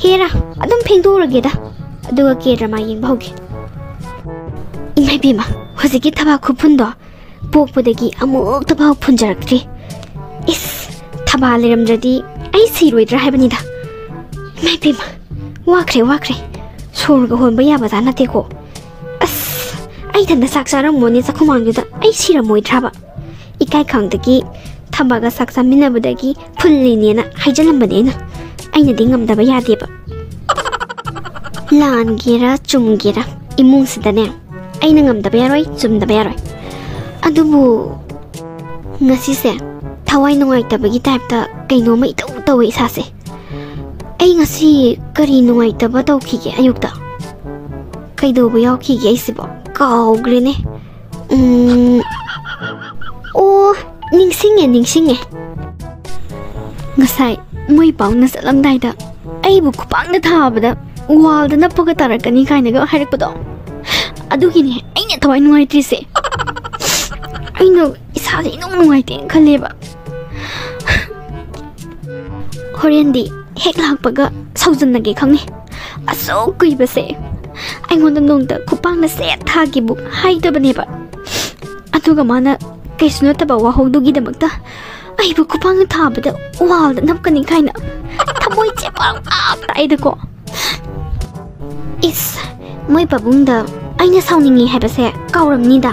ꯍꯦꯔꯥ, ꯑꯗꯨꯝ ꯐꯦꯡꯗꯣꯛꯎꯔꯒꯦꯗ, ꯑꯗꯨꯒ ꯀꯦ ꯗ꯭ꯔꯃꯥ ꯌꯦꯡꯕ ꯍꯧꯒꯦ꯫ ꯏꯃꯥ ꯏꯕꯦꯝꯃ, ꯍꯧꯖꯤꯛꯀꯤ ꯊꯕꯥꯛ ꯈꯨꯐꯨꯟꯗꯣ ꯄꯣꯛꯄꯗꯒꯤ ꯑꯃꯨꯛꯇ ꯐꯥꯎ ꯐꯨꯟꯖꯔꯛꯇ꯭ꯔꯤ꯫ ꯏꯁ, ꯊꯕꯥ ꯂꯩꯔꯝꯗ꯭ꯔꯗꯤ ꯑꯩ ꯁꯤꯔꯣꯏꯗ꯭ꯔꯥ ꯍꯥꯏꯕꯅꯤꯗ꯫ ꯏꯃꯥ ꯏꯕꯦꯝꯃ, ꯋꯥꯈ꯭ꯔꯦ, ꯋꯥꯈ꯭ꯔꯦ꯫ ꯁꯣꯔꯒ ꯍꯣꯟꯕ ꯌꯥꯕꯖꯥꯠ ꯅꯠꯇꯦꯀꯣ꯫ ꯑꯁ, ꯑꯩ ꯏꯊꯟꯇ ꯆꯥꯛ ꯆꯥꯔꯝꯃꯣꯅꯦ ꯆꯥꯛꯈꯨꯃꯥꯡꯗꯨꯗ, ꯑꯩ ꯁꯤꯔꯝꯃꯣꯏꯗ꯭ꯔꯕ? ꯏꯀꯥꯏ ꯈꯪꯗꯒꯤ ꯊꯝꯕꯥꯜꯒ ꯆꯥꯛ ꯆꯥꯃꯤꯟꯅꯕꯗꯒꯤ ꯐꯨꯜꯂꯤꯅꯦꯅ ꯍꯥꯏꯖꯜꯂꯝꯕꯅꯦ ꯑꯩꯅ꯫ ꯑꯩꯅꯗꯤ ꯉꯝꯗꯕ ꯌꯥꯗꯦꯕ꯫ ꯂꯥꯟꯒꯦꯔꯥ ꯆꯨꯝꯒꯦꯔꯥ, ꯏꯃꯨꯡꯁꯤꯗꯅꯦ ꯑꯩꯅ ꯉꯝꯗꯕ ꯌꯥꯔꯣꯏ, ꯆꯨꯝꯗꯕ ꯌꯥꯔꯣꯏ꯫ ꯑꯗꯨꯕꯨ ꯉꯁꯤꯁꯦ ꯊꯋꯥꯏ ꯅꯨꯡꯉꯥꯏꯇꯕꯒꯤ ꯇꯥꯏꯞꯇ ꯀꯩꯅꯣꯝꯃ ꯏꯇꯧ ꯇꯧꯋꯦ ꯏꯁꯥꯁꯦ꯫ ꯑꯩ ꯉꯁꯤ ꯀꯔꯤ ꯅꯨꯡꯉꯥꯏꯇꯕ ꯇꯧꯈꯤꯒꯦ ꯑꯌꯨꯛꯇ? ꯀꯩꯗꯧꯕ ꯌꯥꯎꯈꯤꯒꯦ ꯑꯩꯁꯤꯕꯣ? ꯀꯥꯎꯈ꯭ꯔꯦꯅꯦ꯫ ꯎꯝ, ꯑꯣ, ꯅꯤꯡꯁꯤꯡꯉꯦ, ꯅꯤꯡꯁꯤꯡꯉꯦ꯫ ꯉꯁꯥꯏ ꯃꯣꯏ ꯄꯥꯎꯅ ꯆꯠꯂꯝꯗꯥꯏꯗ ꯑꯩꯕꯨ ꯈꯨꯄꯥꯛꯅ ꯊꯥꯕꯗ ꯋꯥꯜꯗ ꯅꯞꯄꯒ ꯇꯥꯔꯛꯀꯅꯤ ꯀꯥꯏꯅꯒ ꯍꯥꯏꯔꯛꯄꯗꯣ, ꯑꯗꯨꯒꯤꯅꯦ ꯑꯩꯅ ꯊꯋꯥꯏ ꯅꯨꯡꯉꯥꯏꯇ꯭ꯔꯤꯁꯦ꯫ ꯑꯩꯅ ꯏꯁꯥꯁꯦ ꯏꯅꯨꯡ ꯅꯨꯡꯉꯥꯏꯇꯦꯅ ꯈꯜꯂꯦꯕ꯫ ꯍꯣꯔꯦꯟꯗꯤ ꯍꯦꯛ ꯂꯥꯛꯄꯒ ꯁꯥꯎꯖꯟꯅꯒꯦ ꯈꯪꯉꯤ꯫ ꯑꯁꯨꯛ ꯀꯨꯏꯕꯁꯦ ꯑꯩꯉꯣꯟꯗ ꯅꯣꯡꯇ ꯈꯨꯄꯥꯛꯅ ꯁꯦꯠ ꯊꯥꯒꯦꯕꯨ ꯍꯥꯏꯗꯕꯅꯦꯕ꯫ ꯑꯗꯨꯒ ꯃꯥꯅ ꯀꯩꯁꯨ ꯅꯠꯇꯕ ꯋꯥꯍꯧꯗꯨꯒꯤꯗꯃꯛꯇ ꯑꯩꯕꯨ ꯈꯨꯄꯥꯛꯅ ꯊꯥꯕꯗ ꯋꯥꯜꯗ ꯅꯞꯀꯅꯤ ꯀꯥꯏꯅ ꯊꯃꯣꯏ ꯆꯦ ꯄꯥꯡ ꯇꯥꯏꯗꯀꯣ꯫ ꯏꯁ, ꯃꯣꯏ ꯄꯥꯕꯨꯡꯗ ꯑꯩꯅ ꯁꯥꯎꯅꯤꯡꯉꯤ ꯍꯥꯏꯕꯁꯦ ꯀꯥꯎꯔꯝꯅꯤꯗ꯫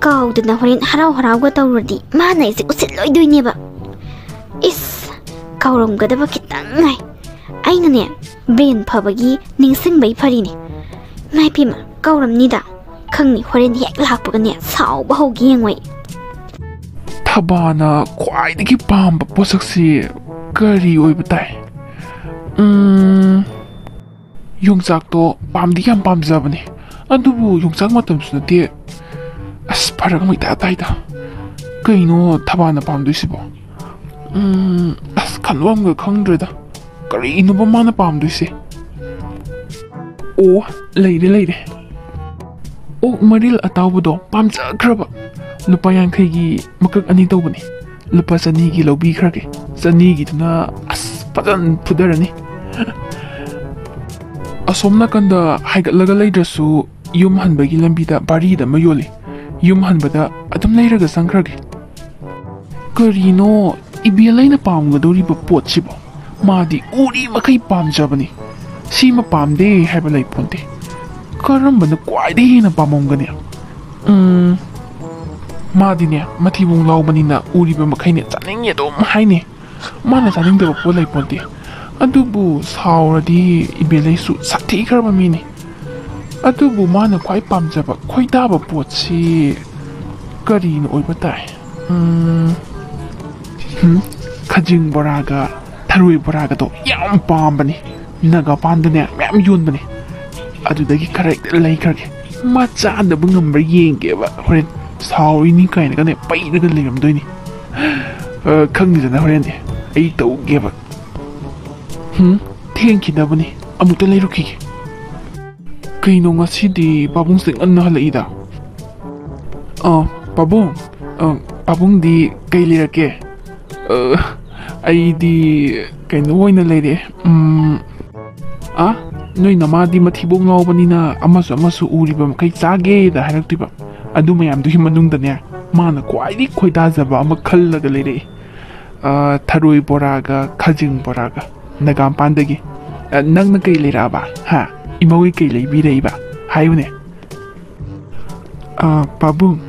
ꯀꯥꯎꯗꯅ ꯍꯣꯔꯦꯟ ꯍꯔꯥꯎ ꯍꯔꯥꯎꯒ ꯇꯧꯔꯨꯔꯗꯤ ꯃꯥꯅ ꯑꯩꯁꯦ ꯎꯁꯤꯠꯂꯣꯏꯗꯣꯏꯅꯦꯕ꯫ ꯏꯁ, ꯀꯥꯎꯔꯝꯒꯗꯕ ꯈꯤꯇꯪ ꯉꯥꯏ꯫ ꯑꯩꯅꯅꯦ, ꯕ꯭ꯔꯦꯟ ꯐꯕꯒꯤ ꯅꯤꯡꯁꯤꯡꯕꯩ ꯐꯔꯤꯅꯦ꯫ ꯏꯃꯥ ꯏꯄꯦꯝꯃ, ꯀꯧꯔꯝꯅꯤꯗ꯫ ꯈꯪꯅꯤ, ꯍꯣꯔꯦꯟ ꯍꯦꯛ ꯂꯥꯛꯄꯒꯅꯦ ꯁꯥꯎꯕ ꯍꯧꯒꯦ ꯌꯦꯡꯉꯣꯏ꯫ ꯊꯕꯥꯅ ꯈ꯭ꯋꯥꯏꯗꯒꯤ ꯄꯥꯝꯕ ꯄꯣꯠꯁꯛꯁꯤ ꯀꯔꯤ ꯑꯣꯏꯕ ꯇꯥꯏ? ꯎꯝ, ꯌꯣꯡꯆꯥꯛꯇꯣ ꯄꯥꯝꯗꯤ ꯌꯥꯝ ꯄꯥꯝꯖꯕꯅꯦ, ꯑꯗꯨꯕꯨ ꯌꯣꯡꯆꯥꯛ ꯃꯇꯝꯁꯨ ꯅꯠꯇꯦ꯫ ꯑꯁ, ꯐꯔꯛ ꯑꯃ ꯏꯇꯥ ꯇꯥꯏꯗ꯫ ꯀꯩꯅꯣ ꯊꯕꯥꯅ ꯄꯥꯝꯗꯣꯏꯁꯤꯕꯣ? ꯎꯝ, ꯑꯁ, ꯈꯟꯕꯝꯒ ꯈꯪꯗ꯭ꯔꯦꯗ꯫ ꯀꯔꯤꯅꯣꯕ ꯃꯥꯅ ꯄꯥꯝꯗꯣꯏꯁꯦ? ꯑꯣ, ꯂꯩꯔꯦ, ꯂꯩꯔꯦ꯫ ꯑꯣꯛ ꯃꯔꯤꯜ ꯑꯇꯥꯎꯕꯗꯣ ꯄꯥꯝꯖꯈ꯭ꯔꯕ꯫ ꯂꯨꯄꯥ ꯌꯥꯡꯈꯩꯒꯤ ꯃꯀꯛ ꯑꯅꯤ ꯇꯧꯕꯅꯤ꯫ ꯂꯨꯄꯥ ꯆꯅꯤꯒꯤ ꯂꯧꯕꯤꯈ꯭ꯔꯒꯦ꯫ ꯆꯅꯤꯒꯤꯗꯨꯅ ꯑꯁ ꯐꯖꯅ ꯐꯨꯊꯔꯅꯤ꯫ ꯑꯁꯣꯝ ꯅꯥꯀꯟꯗ ꯍꯥꯏꯒꯠꯂꯒ ꯂꯩꯗ꯭ꯔꯁꯨ ꯌꯨꯝ ꯍꯟꯕꯒꯤ ꯂꯝꯕꯤꯗ ꯚꯥꯔꯤꯗ ꯑꯃ ꯌꯣꯜꯂꯤ꯫ ꯌꯨꯝ ꯍꯟꯕꯗ ꯑꯗꯨꯝ ꯂꯩꯔꯒ ꯆꯪꯈ꯭ꯔꯒꯦ꯫ ꯀꯔꯤꯅꯣ ꯏꯕꯦꯜ ꯑꯩꯅ ꯄꯥꯝꯒꯗꯧꯔꯤꯕ ꯄꯣꯠꯁꯤꯕꯣ? ꯃꯥꯗꯤ ꯎꯔꯤ ꯃꯈꯩ ꯄꯥꯝꯖꯕꯅꯤ꯫ ꯁꯤꯃ ꯄꯥꯝꯗꯦ ꯍꯥꯏꯕ ꯂꯩ ꯄꯣꯟꯇꯦ꯫ ꯀꯔꯝꯕꯅ ꯈ꯭ꯋꯥꯏꯗꯒꯤ ꯍꯦꯟꯅ ꯄꯥꯝꯃꯝꯒꯅꯤ? ꯎꯝ, ꯃꯥꯗꯤꯅꯦ, ꯃꯊꯤꯕꯣꯡ ꯂꯥꯎꯕꯅꯤꯅ ꯎꯔꯤꯕ ꯃꯈꯩꯅꯦ ꯆꯥꯅꯤꯡꯉꯦ ꯑꯗꯨꯝ ꯍꯥꯏꯅꯦ꯫ ꯃꯥꯅ ꯆꯥꯅꯤꯡꯗꯕ ꯄꯣꯠ ꯂꯩ ꯄꯣꯟꯇꯦ꯫ ꯑꯗꯨꯕꯨ ꯁꯥꯎꯔꯗꯤ ꯏꯕꯦꯜ ꯑꯩꯁꯨ ꯁꯥꯊꯤꯈ꯭ꯔꯕ ꯃꯤꯅꯤ꯫ ꯑꯗꯨꯕꯨ ꯃꯥꯅ ꯈ꯭ꯋꯥꯏ ꯄꯥꯝꯖꯕ ꯈꯣꯏꯗꯥꯕ ꯄꯣꯠꯁꯤ ꯀꯔꯤꯅ ꯑꯣꯏꯕ ꯇꯥꯏ? ꯎꯝ, ꯍꯨꯝ, ꯈꯖꯤꯡ ꯕꯣꯔꯥꯒ ꯊꯔꯣꯏ ꯕꯣꯔꯥꯒꯗꯣ ꯌꯥꯝ ꯄꯥꯝꯕꯅꯤ꯫ ꯅꯥꯒꯥꯄꯥꯟꯗꯅꯦ ꯃꯌꯥꯝ ꯌꯣꯟꯕꯅꯤ꯫ ꯑꯗꯨꯗꯒꯤ ꯈꯔ ꯍꯦꯛꯇ ꯂꯩꯈ꯭ꯔꯒꯦ꯫ ꯃꯥ ꯆꯥꯗꯕ ꯉꯝꯕ꯭ꯔꯥ ꯌꯦꯡꯒꯦꯕ꯫ ꯍꯣꯔꯦꯟ ꯁꯥꯎꯔꯤꯅꯤ ꯀꯥꯏꯅꯒꯅꯦ ꯄꯩꯔꯒ ꯂꯩꯔꯝꯗꯣꯏꯅꯤ꯫ ꯑ, ꯈꯪꯗꯦꯗꯅ, ꯍꯣꯔꯦꯟꯗꯤ ꯑꯩ ꯇꯧꯒꯦꯕ꯫ ꯍꯨꯝ, ꯊꯦꯡꯈꯤꯅꯕꯅꯤ꯫ ꯑꯃꯨꯛꯇ ꯂꯩꯔꯨꯈꯤꯒꯦ꯫ ꯀꯩꯅꯣ ꯉꯁꯤꯗꯤ ꯄꯥꯕꯨꯡꯁꯦ ꯉꯟꯅ ꯍꯜꯂꯛꯏꯗ? ꯑ, ꯄꯥꯕꯨꯡ, ꯑ, ꯄꯥꯕꯨꯡꯗꯤ ꯀꯩ ꯂꯩꯔꯛꯀꯦ? ꯑ, ꯑꯩꯗꯤ ꯀꯩꯅꯣ ꯑꯣꯏꯅ ꯂꯩꯔꯛꯑꯦ꯫ ꯎꯝ, ꯑ, ꯅꯣꯏ ꯅꯃꯥꯗꯤ ꯃꯊꯤꯕꯣꯡ ꯉꯥꯎꯕꯅꯤꯅ ꯑꯃꯁꯨ ꯑꯃꯁꯨ ꯎꯔꯤꯕ ꯃꯈꯩ ꯆꯥꯒꯦꯗ ꯍꯥꯏꯔꯛꯇꯣꯏꯕ꯫ ꯑꯗꯨ ꯃꯌꯥꯝꯗꯨꯒꯤ ꯃꯅꯨꯡꯗꯅꯦ ꯃꯥꯅ ꯈ꯭ꯋꯥꯏꯗꯒꯤ ꯈꯣꯏꯗꯥꯖꯕ ꯑꯃ ꯈꯜꯂꯒ ꯂꯩꯔꯛꯑꯦ꯫ ꯑ, ꯊꯔꯣꯏ ꯕꯣꯔꯥꯒ ꯈꯥꯖꯤꯡ ꯕꯣꯔꯥꯒ ꯅꯒꯥꯝꯄꯥꯟꯗꯒꯤ꯫ ꯑ, ꯅꯪꯅ ꯀꯩ ꯂꯩꯔꯛꯑꯕ? ꯍꯥ? ꯏꯃꯧꯒꯤ ꯀꯩ ꯂꯩꯕꯤꯔꯛꯏꯕ? ꯍꯥꯏꯌꯨꯅꯦ꯫ ꯑ, ꯄꯥꯕꯨꯡ,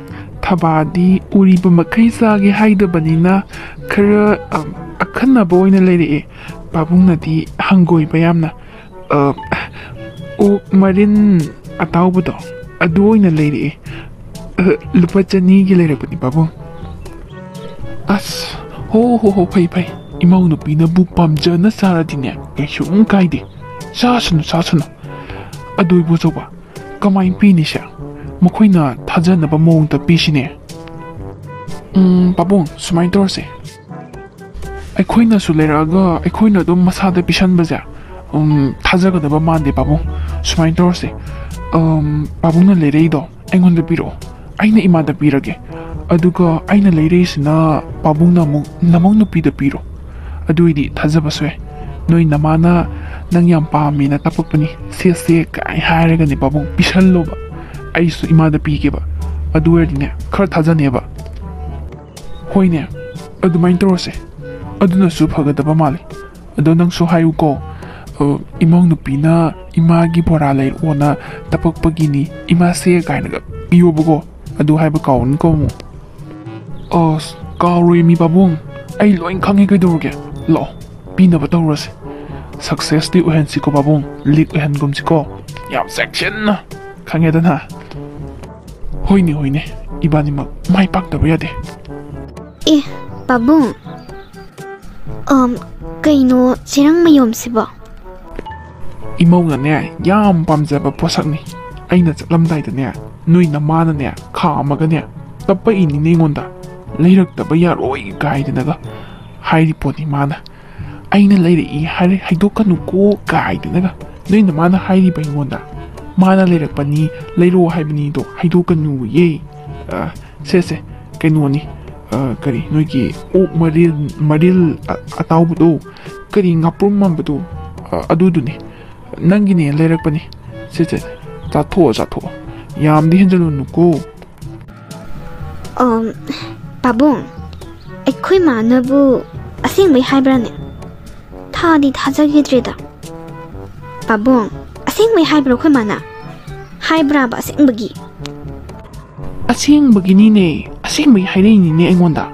ꯊꯕꯥꯗꯤ ꯎꯔꯤꯕ ꯃꯈꯩ ꯆꯥꯒꯦ ꯍꯥꯏꯗꯕꯅꯤꯅ ꯈꯔ, ꯑ, ꯑꯈꯟꯅꯕ ꯑꯣꯏꯅ ꯂꯩꯔꯛꯑꯦ꯫ ꯄꯥꯕꯨꯡꯅꯗꯤ ꯍꯪꯒꯣꯏꯕ ꯌꯥꯝꯅ꯫ ꯑ, ꯑꯣꯛ ꯃꯔꯤꯟ ꯑꯇꯥꯎꯕꯗꯣ, ꯑꯗꯨ ꯑꯣꯏꯅ ꯂꯩꯔꯛꯑꯦ꯫ ꯑ, ꯂꯨꯄꯥ ꯆꯅꯤꯒꯤ ꯂꯩꯔꯛꯄꯅꯤ, ꯄꯥꯕꯨꯡ꯫ ꯑꯁ, ꯍꯣ, ꯍꯣ, ꯍꯣ, ꯐꯩ, ꯐꯩ꯫ ꯏꯃꯧ ꯅꯨꯄꯤꯅꯕꯨ ꯄꯥꯝꯖꯅ ꯆꯥꯔꯗꯤꯅꯦ, ꯀꯩꯁꯨꯝ ꯀꯥꯏꯗꯦ꯫ ꯆꯥꯁꯅꯨ, ꯆꯥꯁꯅꯨ꯫ ꯑꯗꯨ ꯏꯕꯣꯆꯧꯕ, ꯀꯃꯥꯏꯅ ꯄꯤꯅꯤꯁꯦ? ꯃꯈꯣꯏꯅ ꯊꯥꯖꯅꯕ ꯃꯑꯣꯡꯗ ꯄꯤꯁꯤꯅꯦ꯫ ꯎꯝ, ꯄꯥꯕꯨꯡ, ꯁꯨꯃꯥꯏꯅ ꯇꯧꯔꯁꯦ꯫ ꯑꯩꯈꯣꯏꯅꯁꯨ ꯂꯩꯔꯛꯑꯒ ꯑꯩꯈꯣꯏꯅ ꯑꯗꯨꯝ ꯃꯁꯥꯗ ꯄꯤꯁꯟꯕꯁꯦ, ꯎꯝ, ꯊꯥꯖꯒꯗꯕ ꯃꯥꯟꯗꯦ, ꯄꯥꯕꯨꯡ꯫ ꯁꯨꯃꯥꯏꯅ ꯇꯧꯔꯁꯦ, ꯎꯝ, ꯄꯥꯕꯨꯡꯅ ꯂꯩꯔꯛꯏꯗꯣ ꯑꯩꯉꯣꯟꯗ ꯄꯤꯔꯛꯑꯣ, ꯑꯩꯅ ꯏꯃꯥꯗ ꯄꯤꯔꯒꯦ꯫ ꯑꯗꯨꯒ ꯑꯩꯅ ꯂꯩꯔꯛꯏꯁꯤꯅ ꯄꯥꯕꯨꯡꯅ ꯑꯃꯨꯛ ꯅꯃꯧ ꯅꯨꯄꯤꯗ ꯄꯤꯔꯣ꯫ ꯑꯗꯨ ꯑꯣꯏꯗꯤ ꯊꯥꯖꯕꯁꯨ ꯌꯥꯏ꯫ ꯅꯣꯏ ꯅꯃꯥꯅ ꯅꯪ ꯌꯥꯝ ꯄꯥꯝꯃꯦꯅ ꯇꯞꯄꯛꯄꯅꯤ, ꯁꯦ ꯁꯦ ꯀꯥꯏ ꯍꯥꯏꯔꯒꯅꯦ, ꯄꯥꯕꯨꯡ, ꯄꯤꯁꯜꯂꯣꯕ꯫ ꯑꯩꯁꯨ ꯏꯃꯥꯗ ꯄꯤꯒꯦꯕ꯫ ꯑꯗꯨ ꯑꯣꯏꯔꯗꯤꯅꯦ, ꯈꯔ ꯊꯥꯖꯅꯦꯕ꯫ ꯍꯣꯏꯅꯦ, ꯑꯗꯨꯃꯥꯏꯅ ꯇꯧꯔꯁꯦ꯫ ꯑꯗꯨꯅꯁꯨ ꯐꯒꯗꯕ ꯃꯥꯜꯂꯤ꯫ ꯑꯗꯣ ꯅꯪꯁꯨ ꯍꯥꯏꯌꯨꯀꯣ, ꯑ, ꯏꯃꯧ ꯅꯨꯄꯤꯅ ꯏꯃꯥꯒꯤ ꯕꯣꯔꯥ ꯂꯩꯔꯛꯑꯣꯅ ꯇꯄꯛꯄꯒꯤꯅꯤ, ꯏꯃꯥꯁꯦ ꯀꯥꯏꯅꯒ ꯄꯤꯌꯣꯕꯀꯣ꯫ ꯑꯗꯨ ꯍꯥꯏꯕ ꯀꯥꯎꯅꯤꯀꯣ ꯑꯃꯨꯛ꯫ ꯑꯁ, ꯀꯥꯎꯔꯣꯏ ꯃꯤ ꯄꯥꯕꯨꯡ, ꯑꯩ ꯂꯣꯏ ꯈꯪꯉꯦ, ꯀꯩꯗꯧꯔꯒꯦ? ꯂꯥꯛꯑꯣ, ꯄꯤꯅꯕ ꯇꯧꯔꯁꯦ꯫ ꯁꯛꯁꯦꯁꯇꯤ ꯑꯣꯏꯍꯟꯁꯤꯀꯣ ꯄꯥꯕꯨꯡ, ꯂꯤꯛ ꯑꯣꯏꯍꯟꯒꯨꯝꯁꯤꯀꯣ꯫ ꯌꯥꯝ ꯆꯦꯛꯁꯤꯟꯅ, ꯈꯪꯉꯦꯗꯅ? ꯍꯣꯏꯅꯦ, ꯍꯣꯏꯅꯦ, ꯏꯕꯥꯅꯤꯃꯛ ꯃꯥꯏ ꯄꯥꯛꯇꯕ ꯌꯥꯗꯦ꯫ ꯑꯦ, ꯄꯥꯕꯨꯡ, ꯑꯝ, ꯀꯩꯅꯣ ꯆꯦꯔꯪ ꯃꯌꯣꯝꯁꯤꯕꯣ? ꯏꯃꯧꯅꯅꯦ, ꯌꯥꯝ ꯄꯥꯝꯖꯕ ꯄꯣꯠꯁꯛꯅꯤ꯫ ꯑꯩꯅ ꯆꯠꯂꯝꯗꯥꯏꯗꯅꯦ, ꯅꯣꯏ ꯅꯃꯥꯅꯅꯦ, ꯈꯥꯝꯃꯒꯅꯦ, ꯇꯞꯄꯛꯏꯅꯤꯅꯦ ꯑꯩꯉꯣꯟꯗ꯫ ꯂꯩꯔꯛꯇꯕ ꯌꯥꯔꯣꯏ ꯀꯥꯏꯗꯅꯒ ꯍꯥꯏꯔꯤ ꯄꯣꯠꯅꯤ ꯃꯥꯅ꯫ ꯑꯩꯅ ꯂꯩꯔꯛꯏ ꯍꯥꯏꯔꯦ, ꯍꯥꯏꯗꯣꯛꯀꯅꯨꯀꯣ ꯀꯥꯏꯗꯅꯒ ꯅꯣꯏ ꯅꯃꯥꯅ ꯍꯥꯏꯔꯤꯕ ꯑꯩꯉꯣꯟꯗ꯫ ꯃꯥꯅ ꯂꯩꯔꯛꯄꯅꯤ, ꯂꯩꯔꯛꯑꯣ ꯍꯥꯏꯕꯅꯤꯗꯣ ꯍꯥꯏꯗꯣꯛꯀꯅꯨꯌꯦ꯫ ꯑ, ꯁꯦ, ꯁꯦ, ꯀꯩꯅꯣꯅꯤ, ꯑ, ꯀꯔꯤ, ꯅꯣꯏꯒꯤ ꯑꯣꯛ ꯃꯔꯤꯜ, ꯃꯔꯤꯜ ꯑ-, ꯑꯇꯥꯎꯕꯗꯣ, ꯀꯔꯤ, ꯉꯥꯄ꯭ꯔꯨꯝ ꯃꯥꯟꯕꯗꯣ, ꯑ, ꯑꯗꯨꯗꯨꯅꯤ꯫ ꯅꯪꯒꯤꯅꯦ ꯂꯩꯔꯛꯄꯅꯤ꯫ ꯁꯦ, ꯁꯦ, ꯆꯥꯊꯣꯛꯑꯣ, ꯆꯥꯊꯣꯛꯑꯣ꯫ ꯌꯥꯝꯗꯤ ꯍꯦꯟꯖꯜꯂꯨꯅꯨꯀꯣ꯫ ꯑꯝ, ꯄꯥꯕꯨꯡ, ꯑꯩꯈꯣꯏ ꯃꯥꯅꯕꯨ ꯑꯁꯦꯡꯕꯩ ꯍꯥꯏꯕ꯭ꯔꯥꯅꯦ? ꯊꯥꯗꯤ ꯊꯥꯖꯈꯤꯗ꯭ꯔꯦꯗ꯫ ꯄꯥꯕꯨꯡ, ꯑꯁꯦꯡꯕꯩ ꯍꯥꯏꯕ꯭ꯔꯣ ꯑꯩꯈꯣꯏ ꯃꯥꯅ? ꯍꯥꯏꯕ꯭ꯔꯥꯕ ꯑꯁꯦꯡꯕꯒꯤ? ꯑꯁꯦꯡꯕꯒꯤꯅꯤꯅꯦ, ꯑꯁꯦꯡꯕꯒꯤ ꯍꯥꯏꯔꯛꯏꯅꯤꯅꯦ ꯑꯩꯉꯣꯟꯗ꯫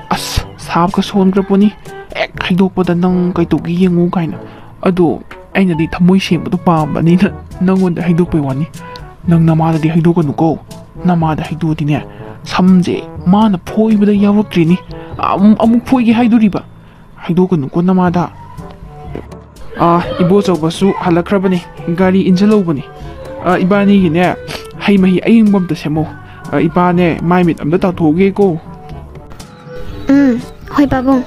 ꯑꯁ, ꯁꯥꯕꯒ ꯁꯣꯟꯈ꯭ꯔ ꯄꯣꯠꯅꯤ꯫ ꯍꯦꯛ ꯍꯥꯏꯗꯣꯛꯄꯗ ꯅꯪ ꯀꯩꯗꯧꯒꯦ ꯌꯦꯡꯉꯨ ꯀꯥꯏꯅ꯫ ꯑꯗꯣ ꯑꯩꯅꯗꯤ ꯊꯃꯣꯏ ꯁꯦꯡꯕꯗꯣ ꯄꯥꯝꯕꯅꯤꯅ ꯅꯪꯉꯣꯟꯗ ꯍꯩꯗꯣꯛꯄꯩ ꯋꯥꯅꯤ꯫ ꯅꯪ ꯅꯃꯥꯗꯗꯤ ꯍꯩꯗꯣꯛꯀꯅꯨꯀꯣ꯫ ꯅꯃꯥꯗ ꯍꯩꯗꯣꯛꯑꯗꯤꯅꯦ, ꯁꯝꯁꯦ ꯃꯥꯅ ꯐꯣꯏꯕꯗ ꯌꯥꯎꯔꯛꯇ꯭ꯔꯤꯅꯤ꯫ ꯑꯃꯨꯛ, ꯑꯃꯨꯛ ꯐꯣꯏꯒꯦ ꯍꯥꯏꯗꯣꯔꯤꯕ꯫ ꯍꯩꯗꯣꯛꯀꯅꯨꯀꯣ ꯅꯃꯥꯗ꯫ ꯑꯥ, ꯏꯕꯣꯆꯧꯕꯁꯨ ꯍꯜꯂꯛꯈ꯭ꯔꯕꯅꯤ, ꯒꯥꯔꯤ ꯏꯟꯖꯜꯍꯧꯕꯅꯤ꯫ ꯑꯥ, ꯏꯕꯥꯅꯤꯒꯤꯅꯦ, ꯍꯩ ꯃꯍꯤ ꯑꯌꯤꯡꯕ ꯑꯝꯇ ꯁꯦꯝꯃꯣ꯫ ꯑꯥ, ꯏꯄꯥꯅꯦ, ꯃꯥꯏ ꯃꯤꯠ ꯑꯝꯇ ꯇꯥꯊꯣꯛꯎꯒꯦꯀꯣ꯫ ꯎꯝ, ꯍꯣꯏ ꯄꯥꯕꯨꯡ꯫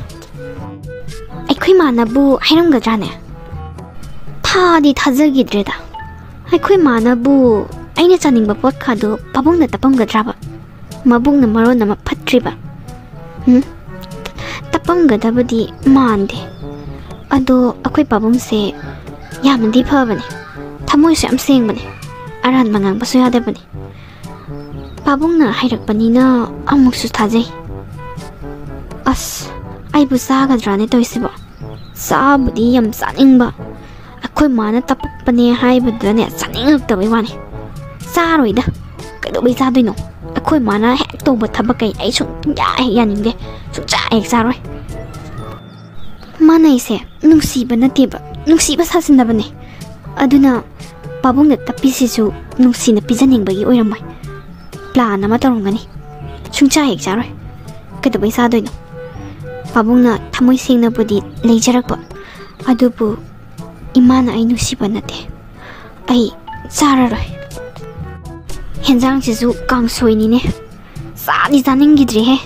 ꯑꯩꯈꯣꯏ ꯃꯥꯅꯕꯨ ꯍꯥꯏꯔꯝꯒꯗ꯭ꯔꯥꯅꯦ? ꯊꯥꯗꯤ ꯊꯥꯖꯈꯤꯗ꯭ꯔꯦꯗ꯫ ꯑꯩꯈꯣꯏ ꯃꯥꯅꯕꯨ ꯑꯩꯅ ꯆꯥꯅꯤꯡꯕ ꯄꯣꯠꯀꯥꯗꯣ ꯄꯥꯕꯨꯡꯅ ꯇꯞꯄꯝꯒꯗ꯭ꯔꯥꯕ? ꯃꯕꯨꯛꯅ ꯃꯔꯣꯟ ꯑꯃ ꯐꯠꯇ꯭ꯔꯤꯕ꯫ ꯎꯝ, ꯇꯞꯄꯝꯒꯗꯕꯗꯤ ꯃꯥꯟꯗꯦ꯫ ꯑꯗꯣ ꯑꯩꯈꯣꯏ ꯄꯥꯕꯨꯡꯁꯦ ꯌꯥꯝꯅꯗꯤ ꯐꯕꯅꯦ꯫ ꯊꯃꯣꯏꯁꯨ ꯌꯥꯝ ꯁꯦꯡꯕꯅꯦ꯫ ꯑꯔꯥꯟꯕ ꯉꯥꯡꯕꯁꯨ ꯌꯥꯗꯕꯅꯦ꯫ ꯄꯥꯕꯨꯡꯅ ꯍꯥꯏꯔꯛꯄꯅꯤꯅ ꯑꯃꯨꯛꯁꯨ ꯊꯥꯖꯩ꯫ ꯑꯁ, ꯑꯩꯕꯨ ꯆꯥꯒꯗ꯭ꯔꯥꯅꯦ ꯇꯧꯔꯤꯁꯤꯕꯣ? ꯆꯥꯕꯨꯗꯤ ꯌꯥꯝ ꯆꯥꯅꯤꯡꯕ꯫ ꯑꯩꯈꯣꯏ ꯃꯥꯅ ꯇꯞꯄꯛꯄꯅꯦ ꯍꯥꯏꯕꯗꯨꯗꯅꯦ ꯆꯥꯅꯤꯡꯉꯛꯇꯕꯩ ꯋꯥꯅꯤ꯫ ꯆꯥꯔꯣꯏꯗ꯫ ꯀꯩꯗꯧꯕꯩ ꯆꯥꯗꯣꯏꯅꯣ? ꯑꯩꯈꯣꯏ ꯃꯥꯅ ꯍꯦꯛ ꯇꯧꯕ ꯊꯕꯛ ꯀꯩ ꯑꯩ ꯁꯨꯡꯌꯥ ꯍꯦꯛ ꯌꯥꯅꯤꯡꯗꯦ꯫ ꯁꯨꯡꯆꯥ ꯍꯦꯛ ꯆꯥꯔꯣꯏ꯫ ꯃꯥꯅ ꯑꯩꯁꯦ ꯅꯨꯡꯁꯤꯕ ꯅꯠꯇꯦꯕ, ꯅꯨꯡꯁꯤꯕ ꯁꯥꯖꯤꯟꯅꯕꯅꯦ꯫ ꯑꯗꯨꯅ ꯄꯥꯕꯨꯡꯅ ꯇꯞꯄꯤꯁꯤꯁꯨ ꯅꯨꯡꯁꯤꯅ ꯄꯤꯖꯅꯤꯡꯕꯒꯤ ꯑꯣꯏꯔꯝꯃꯣꯏ꯫ ꯄ꯭ꯂꯥꯟ ꯑꯃ ꯇꯧꯔꯝꯒꯅꯤ꯫ ꯁꯨꯡꯆꯥ ꯍꯦꯛ ꯆꯥꯔꯣꯏ꯫ ꯀꯩꯗꯧꯕꯩ ꯆꯥꯗꯣꯏꯅꯣ? ꯄꯥꯕꯨꯡꯅ ꯊꯃꯣꯏ ꯁꯦꯡꯅꯕꯨꯗꯤ ꯂꯩꯖꯔꯛꯄ, ꯑꯗꯨꯕꯨ ꯏꯃꯥꯅ ꯑꯩ ꯅꯨꯡꯁꯤꯕ ꯅꯠꯇꯦ꯫ ꯑꯩ ꯆꯥꯔꯔꯣꯏ꯫ ꯍꯦꯟꯖꯥꯡꯁꯤꯁꯨ ꯀꯥꯡꯁꯣꯏꯅꯤꯅꯦ꯫ ꯆꯥꯗꯤ ꯆꯥꯅꯤꯡꯈꯤꯗ꯭ꯔꯦꯍꯦ꯫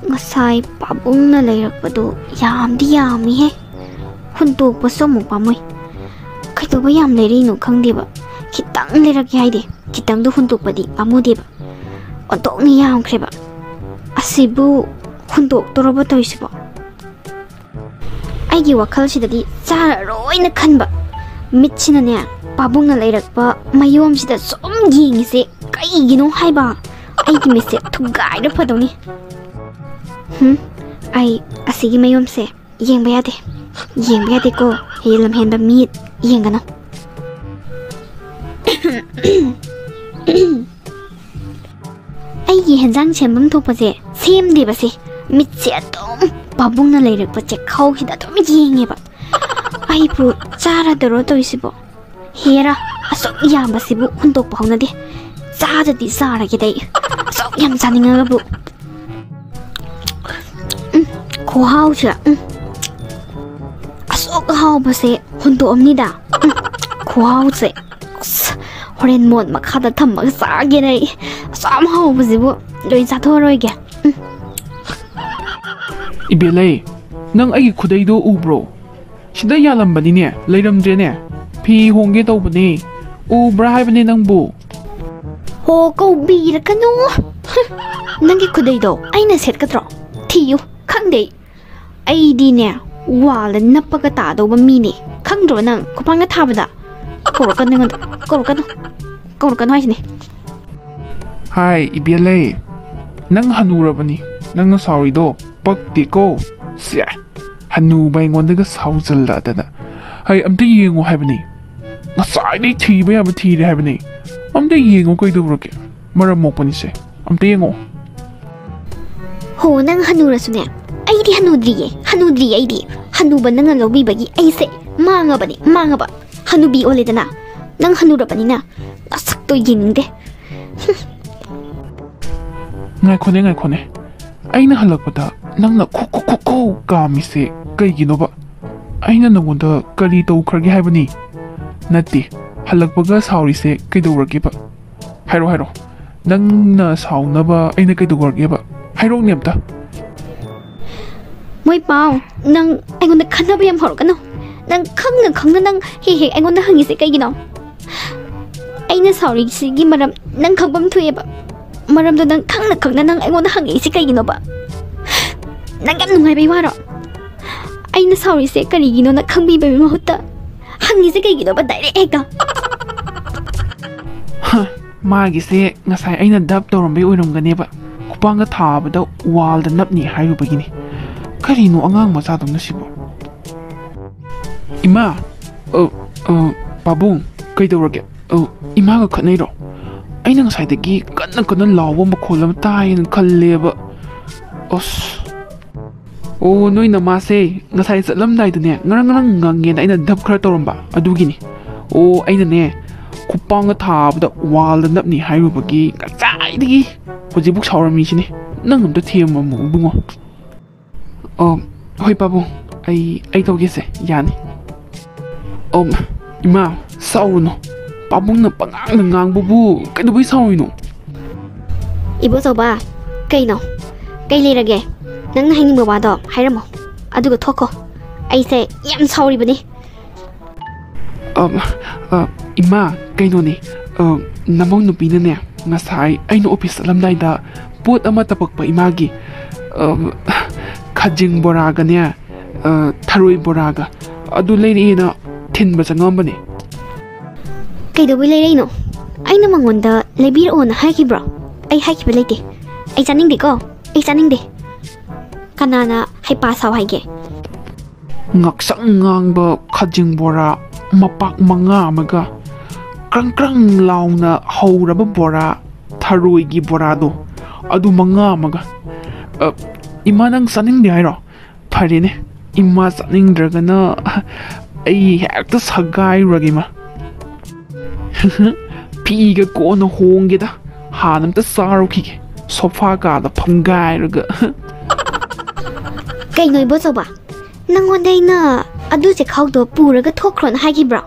ꯉꯁꯥꯏ ꯄꯥꯕꯨꯡꯅ ꯂꯩꯔꯛꯄꯗꯣ ꯌꯥꯝꯗꯤ ꯌꯥꯝꯃꯤꯍꯦ꯫ ꯍꯨꯟꯇꯣꯛꯄꯁꯨ ꯑꯃꯨꯛ ꯄꯥꯝꯃꯨꯏ꯫ ꯀꯩꯗꯧꯕ ꯌꯥꯝ ꯂꯩꯔꯛꯏꯅꯣ ꯈꯪꯗꯦꯕ꯫ ꯈꯤꯇꯪ ꯂꯩꯔꯛꯀꯦ ꯍꯥꯏꯗꯦ, ꯈꯤꯇꯪꯗꯣ ꯍꯨꯟꯇꯣꯛꯄꯗꯤ ꯄꯥꯝꯃꯨꯗꯦꯕ꯫ ꯑꯣꯟꯊꯣꯛꯅ ꯌꯥꯝꯈ꯭ꯔꯦꯕ꯫ ꯑꯁꯤꯕꯨ ꯍꯨꯟꯗꯣꯛꯇꯣꯔꯕ ꯇꯧꯔꯤꯁꯤꯕꯣ? ꯑꯩꯒꯤ ꯋꯥꯈꯜꯁꯤꯗꯗꯤ ꯆꯥꯔꯔꯣꯏꯅ ꯈꯟꯕ꯫ ꯃꯤꯠꯁꯤꯅꯅꯦ, ꯄꯥꯕꯨꯡꯅ ꯂꯩꯔꯛꯄ ꯃꯌꯣꯝꯁꯤꯗ ꯁꯨꯝ ꯌꯦꯡꯉꯤꯁꯦ ꯀꯩꯒꯤꯅꯣ ꯍꯥꯏꯕ? ꯑꯩꯒꯤ ꯃꯤꯠꯁꯦ ꯊꯨꯒꯥꯏꯔ ꯐꯗꯧꯅꯤ꯫ ꯍꯨꯝ, ꯑꯩ ꯑꯁꯤꯒꯤ ꯃꯌꯣꯝꯁꯦ ꯌꯦꯡꯕ ꯌꯥꯗꯦ꯫ ꯌꯦꯡꯕ ꯌꯥꯗꯦꯀꯣ꯫ ꯍꯦ, ꯂꯝꯍꯦꯟꯕ ꯃꯤꯠ ꯌꯦꯡꯒꯅꯨ꯫ ꯑꯩꯒꯤ ꯍꯦꯟꯖꯥꯡ ꯁꯦꯝꯐꯝ ꯊꯣꯛꯄꯁꯦ ꯁꯦꯝꯗꯦꯕꯁꯦ꯫ ꯃꯤꯠꯁꯦ ꯑꯗꯨꯝ ꯄꯥꯕꯨꯡꯅ ꯂꯩꯔꯛꯄ ꯆꯦꯛꯈꯥꯎꯁꯤꯗ ꯑꯗꯨꯝ ꯌꯦꯡꯉꯦꯕ꯫ ꯑꯩꯕꯨ ꯆꯥꯔꯗꯔꯣ ꯇꯧꯔꯤꯁꯤꯕꯣ? ꯍꯦꯔꯥ, ꯑꯁꯨꯛ ꯌꯥꯝꯕꯁꯤꯕꯨ ꯍꯨꯟꯗꯣꯛꯄ ꯍꯧꯅꯗꯦ꯫ ꯆꯥꯗꯗꯤ ꯆꯥꯔꯒꯦꯗ ꯑꯩ꯫ ꯑꯁꯨꯛ ꯌꯥꯝ ꯆꯥꯅꯤꯡꯉꯒꯕꯨ꯫ ꯎꯝ, ꯈꯨꯍꯥꯎꯁꯦ, ꯎꯝ꯫ ꯑꯁꯨꯛ ꯍꯥꯎꯕꯁꯦ ꯍꯨꯟꯗꯣꯛꯑꯝꯅꯤꯗ꯫ ꯎꯝ, ꯈꯨꯍꯥꯎꯁꯦ꯫ ꯑꯁ, ꯍꯣꯔꯦꯟ ꯃꯣꯟ ꯃꯈꯥꯗ ꯊꯝꯃꯒ ꯆꯥꯒꯦꯅ ꯑꯩ꯫ ꯑꯁꯨꯛ ꯌꯥꯝ ꯍꯥꯎꯕꯁꯤꯕꯨ ꯂꯣꯏ ꯆꯥꯊꯣꯛꯑꯔꯣꯏꯒꯦ꯫ ꯎꯝ꯫ ꯏꯕꯦꯂꯩ, ꯅꯪ ꯑꯩꯒꯤ ꯈꯨꯗꯩꯗꯣ ꯎꯕ꯭ꯔꯣ? ꯁꯤꯗ ꯌꯥꯜꯂꯝꯕꯅꯤꯅꯦ, ꯂꯩꯔꯝꯗ꯭ꯔꯦꯅꯦ꯫ ꯐꯤ ꯍꯣꯡꯒꯦ ꯇꯧꯕꯅꯦ꯫ ꯎꯕ꯭ꯔꯥ ꯍꯥꯏꯕꯅꯦ ꯅꯪꯕꯨ? ꯍꯣ, ꯀꯧꯕꯤꯔꯛꯀꯅꯨ꯫ ꯍꯨꯝ, ꯅꯪꯒꯤ ꯈꯨꯗꯩꯗꯣ ꯑꯩꯅ ꯁꯦꯠꯀꯗ꯭ꯔꯣ? ꯊꯤꯌꯨ, ꯈꯪꯗꯦ꯫ ꯑꯩꯗꯤꯅꯦ, ꯋꯥꯜꯗ ꯅꯞꯄꯒ ꯇꯥꯗꯧꯕ ꯃꯤꯅꯦ꯫ ꯈꯪꯗ꯭ꯔꯣ ꯅꯪ? ꯈꯨꯄꯥꯡꯅ ꯊꯥꯕꯗ꯫ ꯀꯧꯔꯛꯀꯅꯨ ꯑꯩꯉꯣꯟꯗ꯫ ꯀꯧꯔꯛꯀꯅꯨ꯫ ꯀꯧꯔꯛꯀꯅꯨ ꯍꯥꯏꯁꯤꯅꯦ꯫ ꯍꯥꯏ, ꯏꯕꯦꯜꯂꯩ, ꯅꯪ ꯍꯅꯨꯔꯕꯅꯤ꯫ ꯅꯪꯅ ꯁꯥꯎꯔꯤꯗꯣ ꯄꯛꯇꯦꯀꯣ꯫ ꯁꯦ, ꯍꯅꯨꯕ ꯑꯩꯉꯣꯟꯗꯒ ꯁꯥꯎꯖꯜꯂꯛꯑꯗꯅ꯫ ꯍꯩ, ꯑꯝꯇ ꯌꯦꯡꯉꯣ ꯍꯥꯏꯕꯅꯤ꯫ ꯉꯁꯥꯏꯗꯩ ꯊꯤꯕ ꯌꯥꯕ ꯊꯤꯔꯦ ꯍꯥꯏꯕꯅꯤ꯫ ꯑꯝꯇ ꯌꯦꯡꯉꯣ ꯀꯩꯗꯧꯔꯒꯦ? ꯃꯔꯝ ꯃꯣꯛꯄꯅꯤꯁꯦ꯫ ꯑꯝꯇ ꯌꯦꯡꯉꯣ꯫ ꯍꯣ, ꯅꯪ ꯍꯅꯨꯔꯁꯨꯅꯦ, ꯑꯩꯗꯤ ꯍꯅꯨꯗ꯭ꯔꯤꯌꯦ, ꯍꯅꯨꯗ꯭ꯔꯤꯌꯦ ꯑꯩꯗꯤ꯫ ꯍꯅꯨꯕ ꯅꯪꯅ ꯂꯧꯕꯤꯕꯒꯤ ꯑꯩꯁꯦ ꯃꯥꯡꯉꯕꯅꯤ, ꯃꯥꯡꯉꯕ꯫ ꯍꯅꯨꯕꯤ ꯑꯣꯜꯂꯦꯗꯅ꯫ ꯅꯪ ꯍꯅꯨꯔꯕꯅꯤꯅ ꯅꯁꯛꯇꯣ ꯌꯦꯡꯅꯤꯡꯗꯦ꯫ ꯉꯥꯏꯈꯣꯅꯦ, ꯉꯥꯏꯈꯣꯅꯦ꯫ ꯑꯩꯅ ꯍꯜꯂꯛꯄꯗ ꯅꯪꯅ ꯈꯨ ꯈꯨ ꯈꯨ ꯈꯨ ꯀꯥꯝꯃꯤꯁꯦ ꯀꯩꯒꯤꯅꯣꯕ? ꯑꯩꯅ ꯅꯉꯣꯟꯗ ꯀꯔꯤ ꯇꯧꯈ꯭ꯔꯒꯦ ꯍꯥꯏꯕꯅꯤ? ꯅꯠꯇꯦ, ꯍꯜꯂꯛꯄꯒ ꯁꯥꯎꯔꯤꯁꯦ ꯀꯩꯗꯧꯔꯒꯦꯕ? ꯍꯥꯏꯔꯣ, ꯍꯥꯏꯔꯣ꯫ ꯅꯪꯅ ꯁꯥꯎꯅꯕ ꯑꯩꯅ ꯀꯩꯗꯧꯔꯒꯦꯕ? ꯍꯥꯏꯔꯛꯎꯅꯦ ꯑꯝꯇ꯫ ꯃꯣꯏ ꯄꯥꯎ, ꯅꯪ ꯑꯩꯉꯣꯟꯗ ꯈꯟꯅꯕ ꯌꯥꯝ ꯍꯧꯔꯛꯀꯅꯨ꯫ ꯅꯪ ꯈꯪꯅ ꯈꯪꯅ ꯅꯪ ꯍꯦꯛ ꯍꯦꯛ ꯑꯩꯉꯣꯟꯗ ꯍꯪꯉꯤꯁꯦ ꯀꯩꯒꯤꯅꯣ? ꯑꯩꯅ ꯁꯥꯎꯔꯤꯁꯤꯒꯤ ꯃꯔꯝ ꯅꯪ ꯈꯪꯐꯝ ꯊꯣꯛꯑꯦꯕ꯫ ꯃꯔꯝꯗꯣ ꯅꯪ ꯈꯪꯅ ꯈꯪꯅ ꯅꯪ ꯑꯩꯉꯣꯟꯗ ꯍꯪꯉꯛꯏꯁꯦ ꯀꯩꯒꯤꯅꯣꯕ? ꯅꯪ ꯌꯥꯝ ꯅꯨꯡꯉꯥꯏꯕꯩ ꯋꯥꯔꯣ? ꯑꯩꯅ ꯁꯥꯎꯔꯤꯁꯦ ꯀꯔꯤꯒꯤꯅꯣꯅ ꯈꯪꯕꯤꯕꯒꯤ ꯃꯍꯨꯠꯇ ꯍꯪꯉꯤꯁꯦ ꯀꯩꯒꯤꯅꯣꯕ direct ꯍꯦꯛꯇ? ꯍ, ꯃꯥꯒꯤꯁꯦ ꯉꯁꯥꯏ ꯑꯩꯅ ꯗꯞ ꯇꯧꯔꯝꯕꯩ ꯑꯣꯏꯔꯝꯒꯅꯦꯕ꯫ ꯈꯨꯄꯥꯡꯒ ꯊꯥꯕꯗ ꯋꯥꯜꯗ ꯅꯞꯅꯤ ꯍꯥꯏꯔꯨꯕꯒꯤꯅꯤ꯫ ꯀꯔꯤꯅꯣ ꯑꯉꯥꯡ ꯃꯆꯥꯗꯧꯅ ꯁꯤꯕꯣ? ꯏꯃꯥ! ꯑ, ꯑ, ꯄꯥꯕꯨꯡ, ꯀꯩꯗꯧꯔꯒꯦ? ꯑ, ꯏꯃꯥꯒ ꯈꯠꯅꯩꯔꯣ? ꯑꯩꯅ ꯉꯁꯥꯏꯗꯒꯤ ꯀꯟꯅ ꯀꯟꯅ ꯂꯥꯎꯕ ꯃꯈꯣꯜ ꯑꯃ ꯇꯥꯏꯌꯦꯅ ꯈꯜꯂꯦꯕ꯫ ꯑꯁ꯫ ꯑꯣ, ꯅꯣꯏ ꯅꯃꯥꯁꯦ ꯉꯁꯥꯏ ꯆꯠꯂꯝꯗꯥꯏꯗꯅꯦ ꯉꯔꯪ ꯉꯔꯪ ꯉꯪꯉꯦꯅ ꯑꯩꯅ ꯙꯞ ꯈꯔ ꯇꯧꯔꯝꯕ ꯑꯗꯨꯒꯤꯅꯤ꯫ ꯑꯣ, ꯑꯩꯅꯅꯦ ꯈꯨꯄꯥꯡꯒ ꯊꯥꯕꯗ ꯋꯥꯜꯗ ꯅꯞꯅꯤ ꯍꯥꯏꯔꯨꯕꯒꯤ ꯉꯁꯥꯏꯗꯒꯤ ꯍꯧꯖꯤꯛꯐꯥꯎ ꯁꯥꯎꯔꯝꯃꯤꯁꯤꯅꯤ꯫ ꯅꯪ ꯑꯝꯇ ꯊꯦꯝꯃꯝꯃꯨ ꯏꯕꯨꯡꯉꯣ꯫ ꯑꯣ, ꯍꯣꯏ ꯄꯥꯕꯨꯡ, ꯑꯩ ꯑꯩ ꯇꯧꯒꯦꯁꯦ, ꯌꯥꯅꯤ꯫ ꯑꯣ, ꯏꯃꯥ, ꯁꯥꯎꯔꯨꯅꯨ꯫ ꯄꯥꯕꯨꯡꯅ ꯄꯉꯥꯡꯗ ꯉꯥꯡꯕꯕꯨ ꯀꯩꯗꯧꯕꯩ ꯁꯥꯎꯔꯤꯅꯣ? ꯏꯕꯣꯆꯧꯕ, ꯀꯩꯅꯣ? ꯀꯩ ꯂꯩꯔꯒꯦ? ꯅꯪꯅ ꯍꯥꯏꯅꯤꯡꯕ ꯋꯥꯗꯣ ꯍꯥꯏꯔꯝꯃꯣ, ꯑꯗꯨꯒ ꯊꯣꯛꯈꯣ꯫ ꯑꯩꯁꯦ ꯌꯥꯝ ꯁꯥꯎꯔꯤꯕꯅꯤ꯫ ꯑ, ꯑ, ꯏꯃꯥ, ꯀꯩꯅꯣꯅꯦ, ꯑ, ꯅꯃꯧ ꯅꯨꯄꯤꯅꯅꯦ ꯉꯁꯥꯏ ꯑꯩꯅ ꯑꯣꯐꯤꯁ ꯆꯠꯂꯝꯗꯥꯏꯗ ꯄꯣꯠ ꯑꯃ ꯇꯄꯛꯄ ꯏꯃꯥꯒꯤ, ꯑ, ꯈꯖꯤꯡ ꯕꯣꯔꯥꯒꯅꯦ, ꯑ, ꯊꯔꯣꯏ ꯕꯣꯔꯥꯒ ꯑꯗꯨ ꯂꯩꯔꯛꯑꯦꯅ ꯊꯤꯟꯕ ꯆꯪꯉꯝꯕꯅꯦ꯫ ꯀꯩꯗꯧꯕꯩ ꯂꯩꯔꯛꯏꯅꯣ? ꯑꯩꯅ ꯃꯉꯣꯟꯗ ꯂꯩꯕꯤꯔꯛꯑꯣꯅ ꯍꯥꯏꯈꯤꯕ꯭ꯔꯣ? ꯑꯩ ꯍꯥꯏꯈꯤꯕ ꯂꯩꯇꯦ꯫ ꯑꯩ ꯆꯥꯅꯤꯡꯗꯦꯀꯣ꯫ ꯑꯩ ꯆꯥꯅꯤꯡꯗꯦ꯫ ꯀꯅꯥꯅ ꯍꯩꯄꯥ ꯁꯥꯎ ꯍꯥꯏꯒꯦ? ꯉꯥꯛꯁꯪ ꯉꯥꯡꯕ ꯈꯖꯤꯡ ꯕꯣꯔꯥ ꯃꯄꯥꯛ ꯃꯉꯥ ꯑꯃꯒ ꯀ꯭ꯔꯪ ꯀ꯭ꯔꯪ ꯂꯥꯎꯅ ꯍꯧꯔꯕ ꯕꯣꯔꯥ ꯊꯔꯣꯏꯒꯤ ꯕꯣꯔꯥꯗꯣ ꯑꯗꯨ ꯃꯉꯥ ꯑꯃꯒ꯫ ꯑ, ꯏꯃꯥ, ꯅꯪ ꯆꯥꯅꯤꯡꯗꯦ ꯍꯥꯏꯔꯣ? ꯐꯔꯦꯅꯦ, ꯏꯃꯥ ꯆꯥꯅꯤꯡꯗ꯭ꯔꯒꯅ ꯑꯩ ꯍꯦꯛꯇ ꯁꯒꯥꯏꯔꯨꯔꯒꯦ ꯏꯃꯥ꯫ ꯐꯤꯒ ꯀꯣꯟꯅ ꯍꯣꯡꯒꯦꯗ, ꯍꯥꯟꯅ ꯑꯝꯇ ꯆꯥꯔꯨꯈꯤꯒꯦ ꯁꯣꯐꯥ ꯀꯥꯗ ꯐꯝꯒꯥꯏꯔꯒ꯫ ꯀꯩꯅꯣ ꯏꯕꯣꯆꯧꯕ, ꯅꯪꯉꯣꯟꯗ ꯑꯩꯅ ꯑꯗꯨ ꯆꯦꯈꯥꯎꯗꯣ ꯄꯨꯔꯒ ꯊꯣꯛꯈ꯭ꯔꯣꯅ ꯍꯥꯏꯈꯤꯕ꯭ꯔꯣ?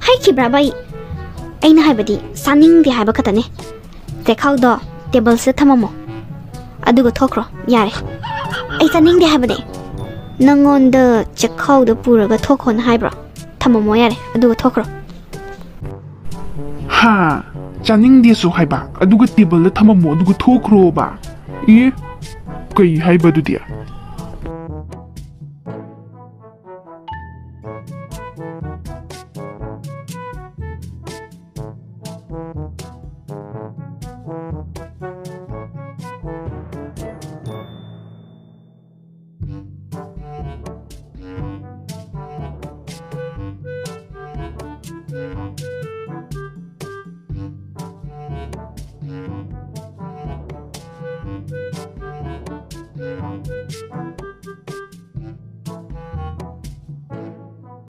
ꯍꯥꯏꯈꯤꯕ꯭ꯔꯕ ꯑꯩ? ꯑꯩꯅ ꯍꯥꯏꯕꯗꯤ ꯆꯥꯅꯤꯡꯗꯦ ꯍꯥꯏꯕ ꯈꯛꯇꯅꯦ꯫ ꯆꯦꯈꯥꯎꯗꯣ ꯇꯦꯕꯜꯁꯤꯗ ꯊꯝꯃꯝꯃꯣ, ꯑꯗꯨꯒ ꯊꯣꯛꯈ꯭ꯔꯣ꯫ ꯌꯥꯔꯦ, ꯑꯩ ꯆꯥꯅꯤꯡꯗꯦ ꯍꯥꯏꯕꯅꯦ꯫ ꯅꯪꯉꯣꯟꯗ ꯆꯦꯈꯥꯎꯗꯣ ꯄꯨꯔꯒ ꯊꯣꯛꯈꯣꯅ ꯍꯥꯏꯕ꯭ꯔꯣ? ꯊꯝꯃꯝꯃꯣ, ꯌꯥꯔꯦ, ꯑꯗꯨꯒ ꯊꯣꯛꯈ꯭ꯔꯣ꯫ ꯍꯥ? ꯆꯥꯅꯤꯡꯗꯦꯁꯨ ꯍꯥꯏꯕ, ꯑꯗꯨꯒ ꯇꯦꯕꯜꯗ ꯊꯝꯃꯝꯃꯣ, ꯑꯗꯨꯒ ꯊꯣꯛꯈ꯭ꯔꯣꯕ? ꯑꯦ, ꯀꯩ ꯍꯥꯏꯕ ꯑꯗꯨꯗꯤ?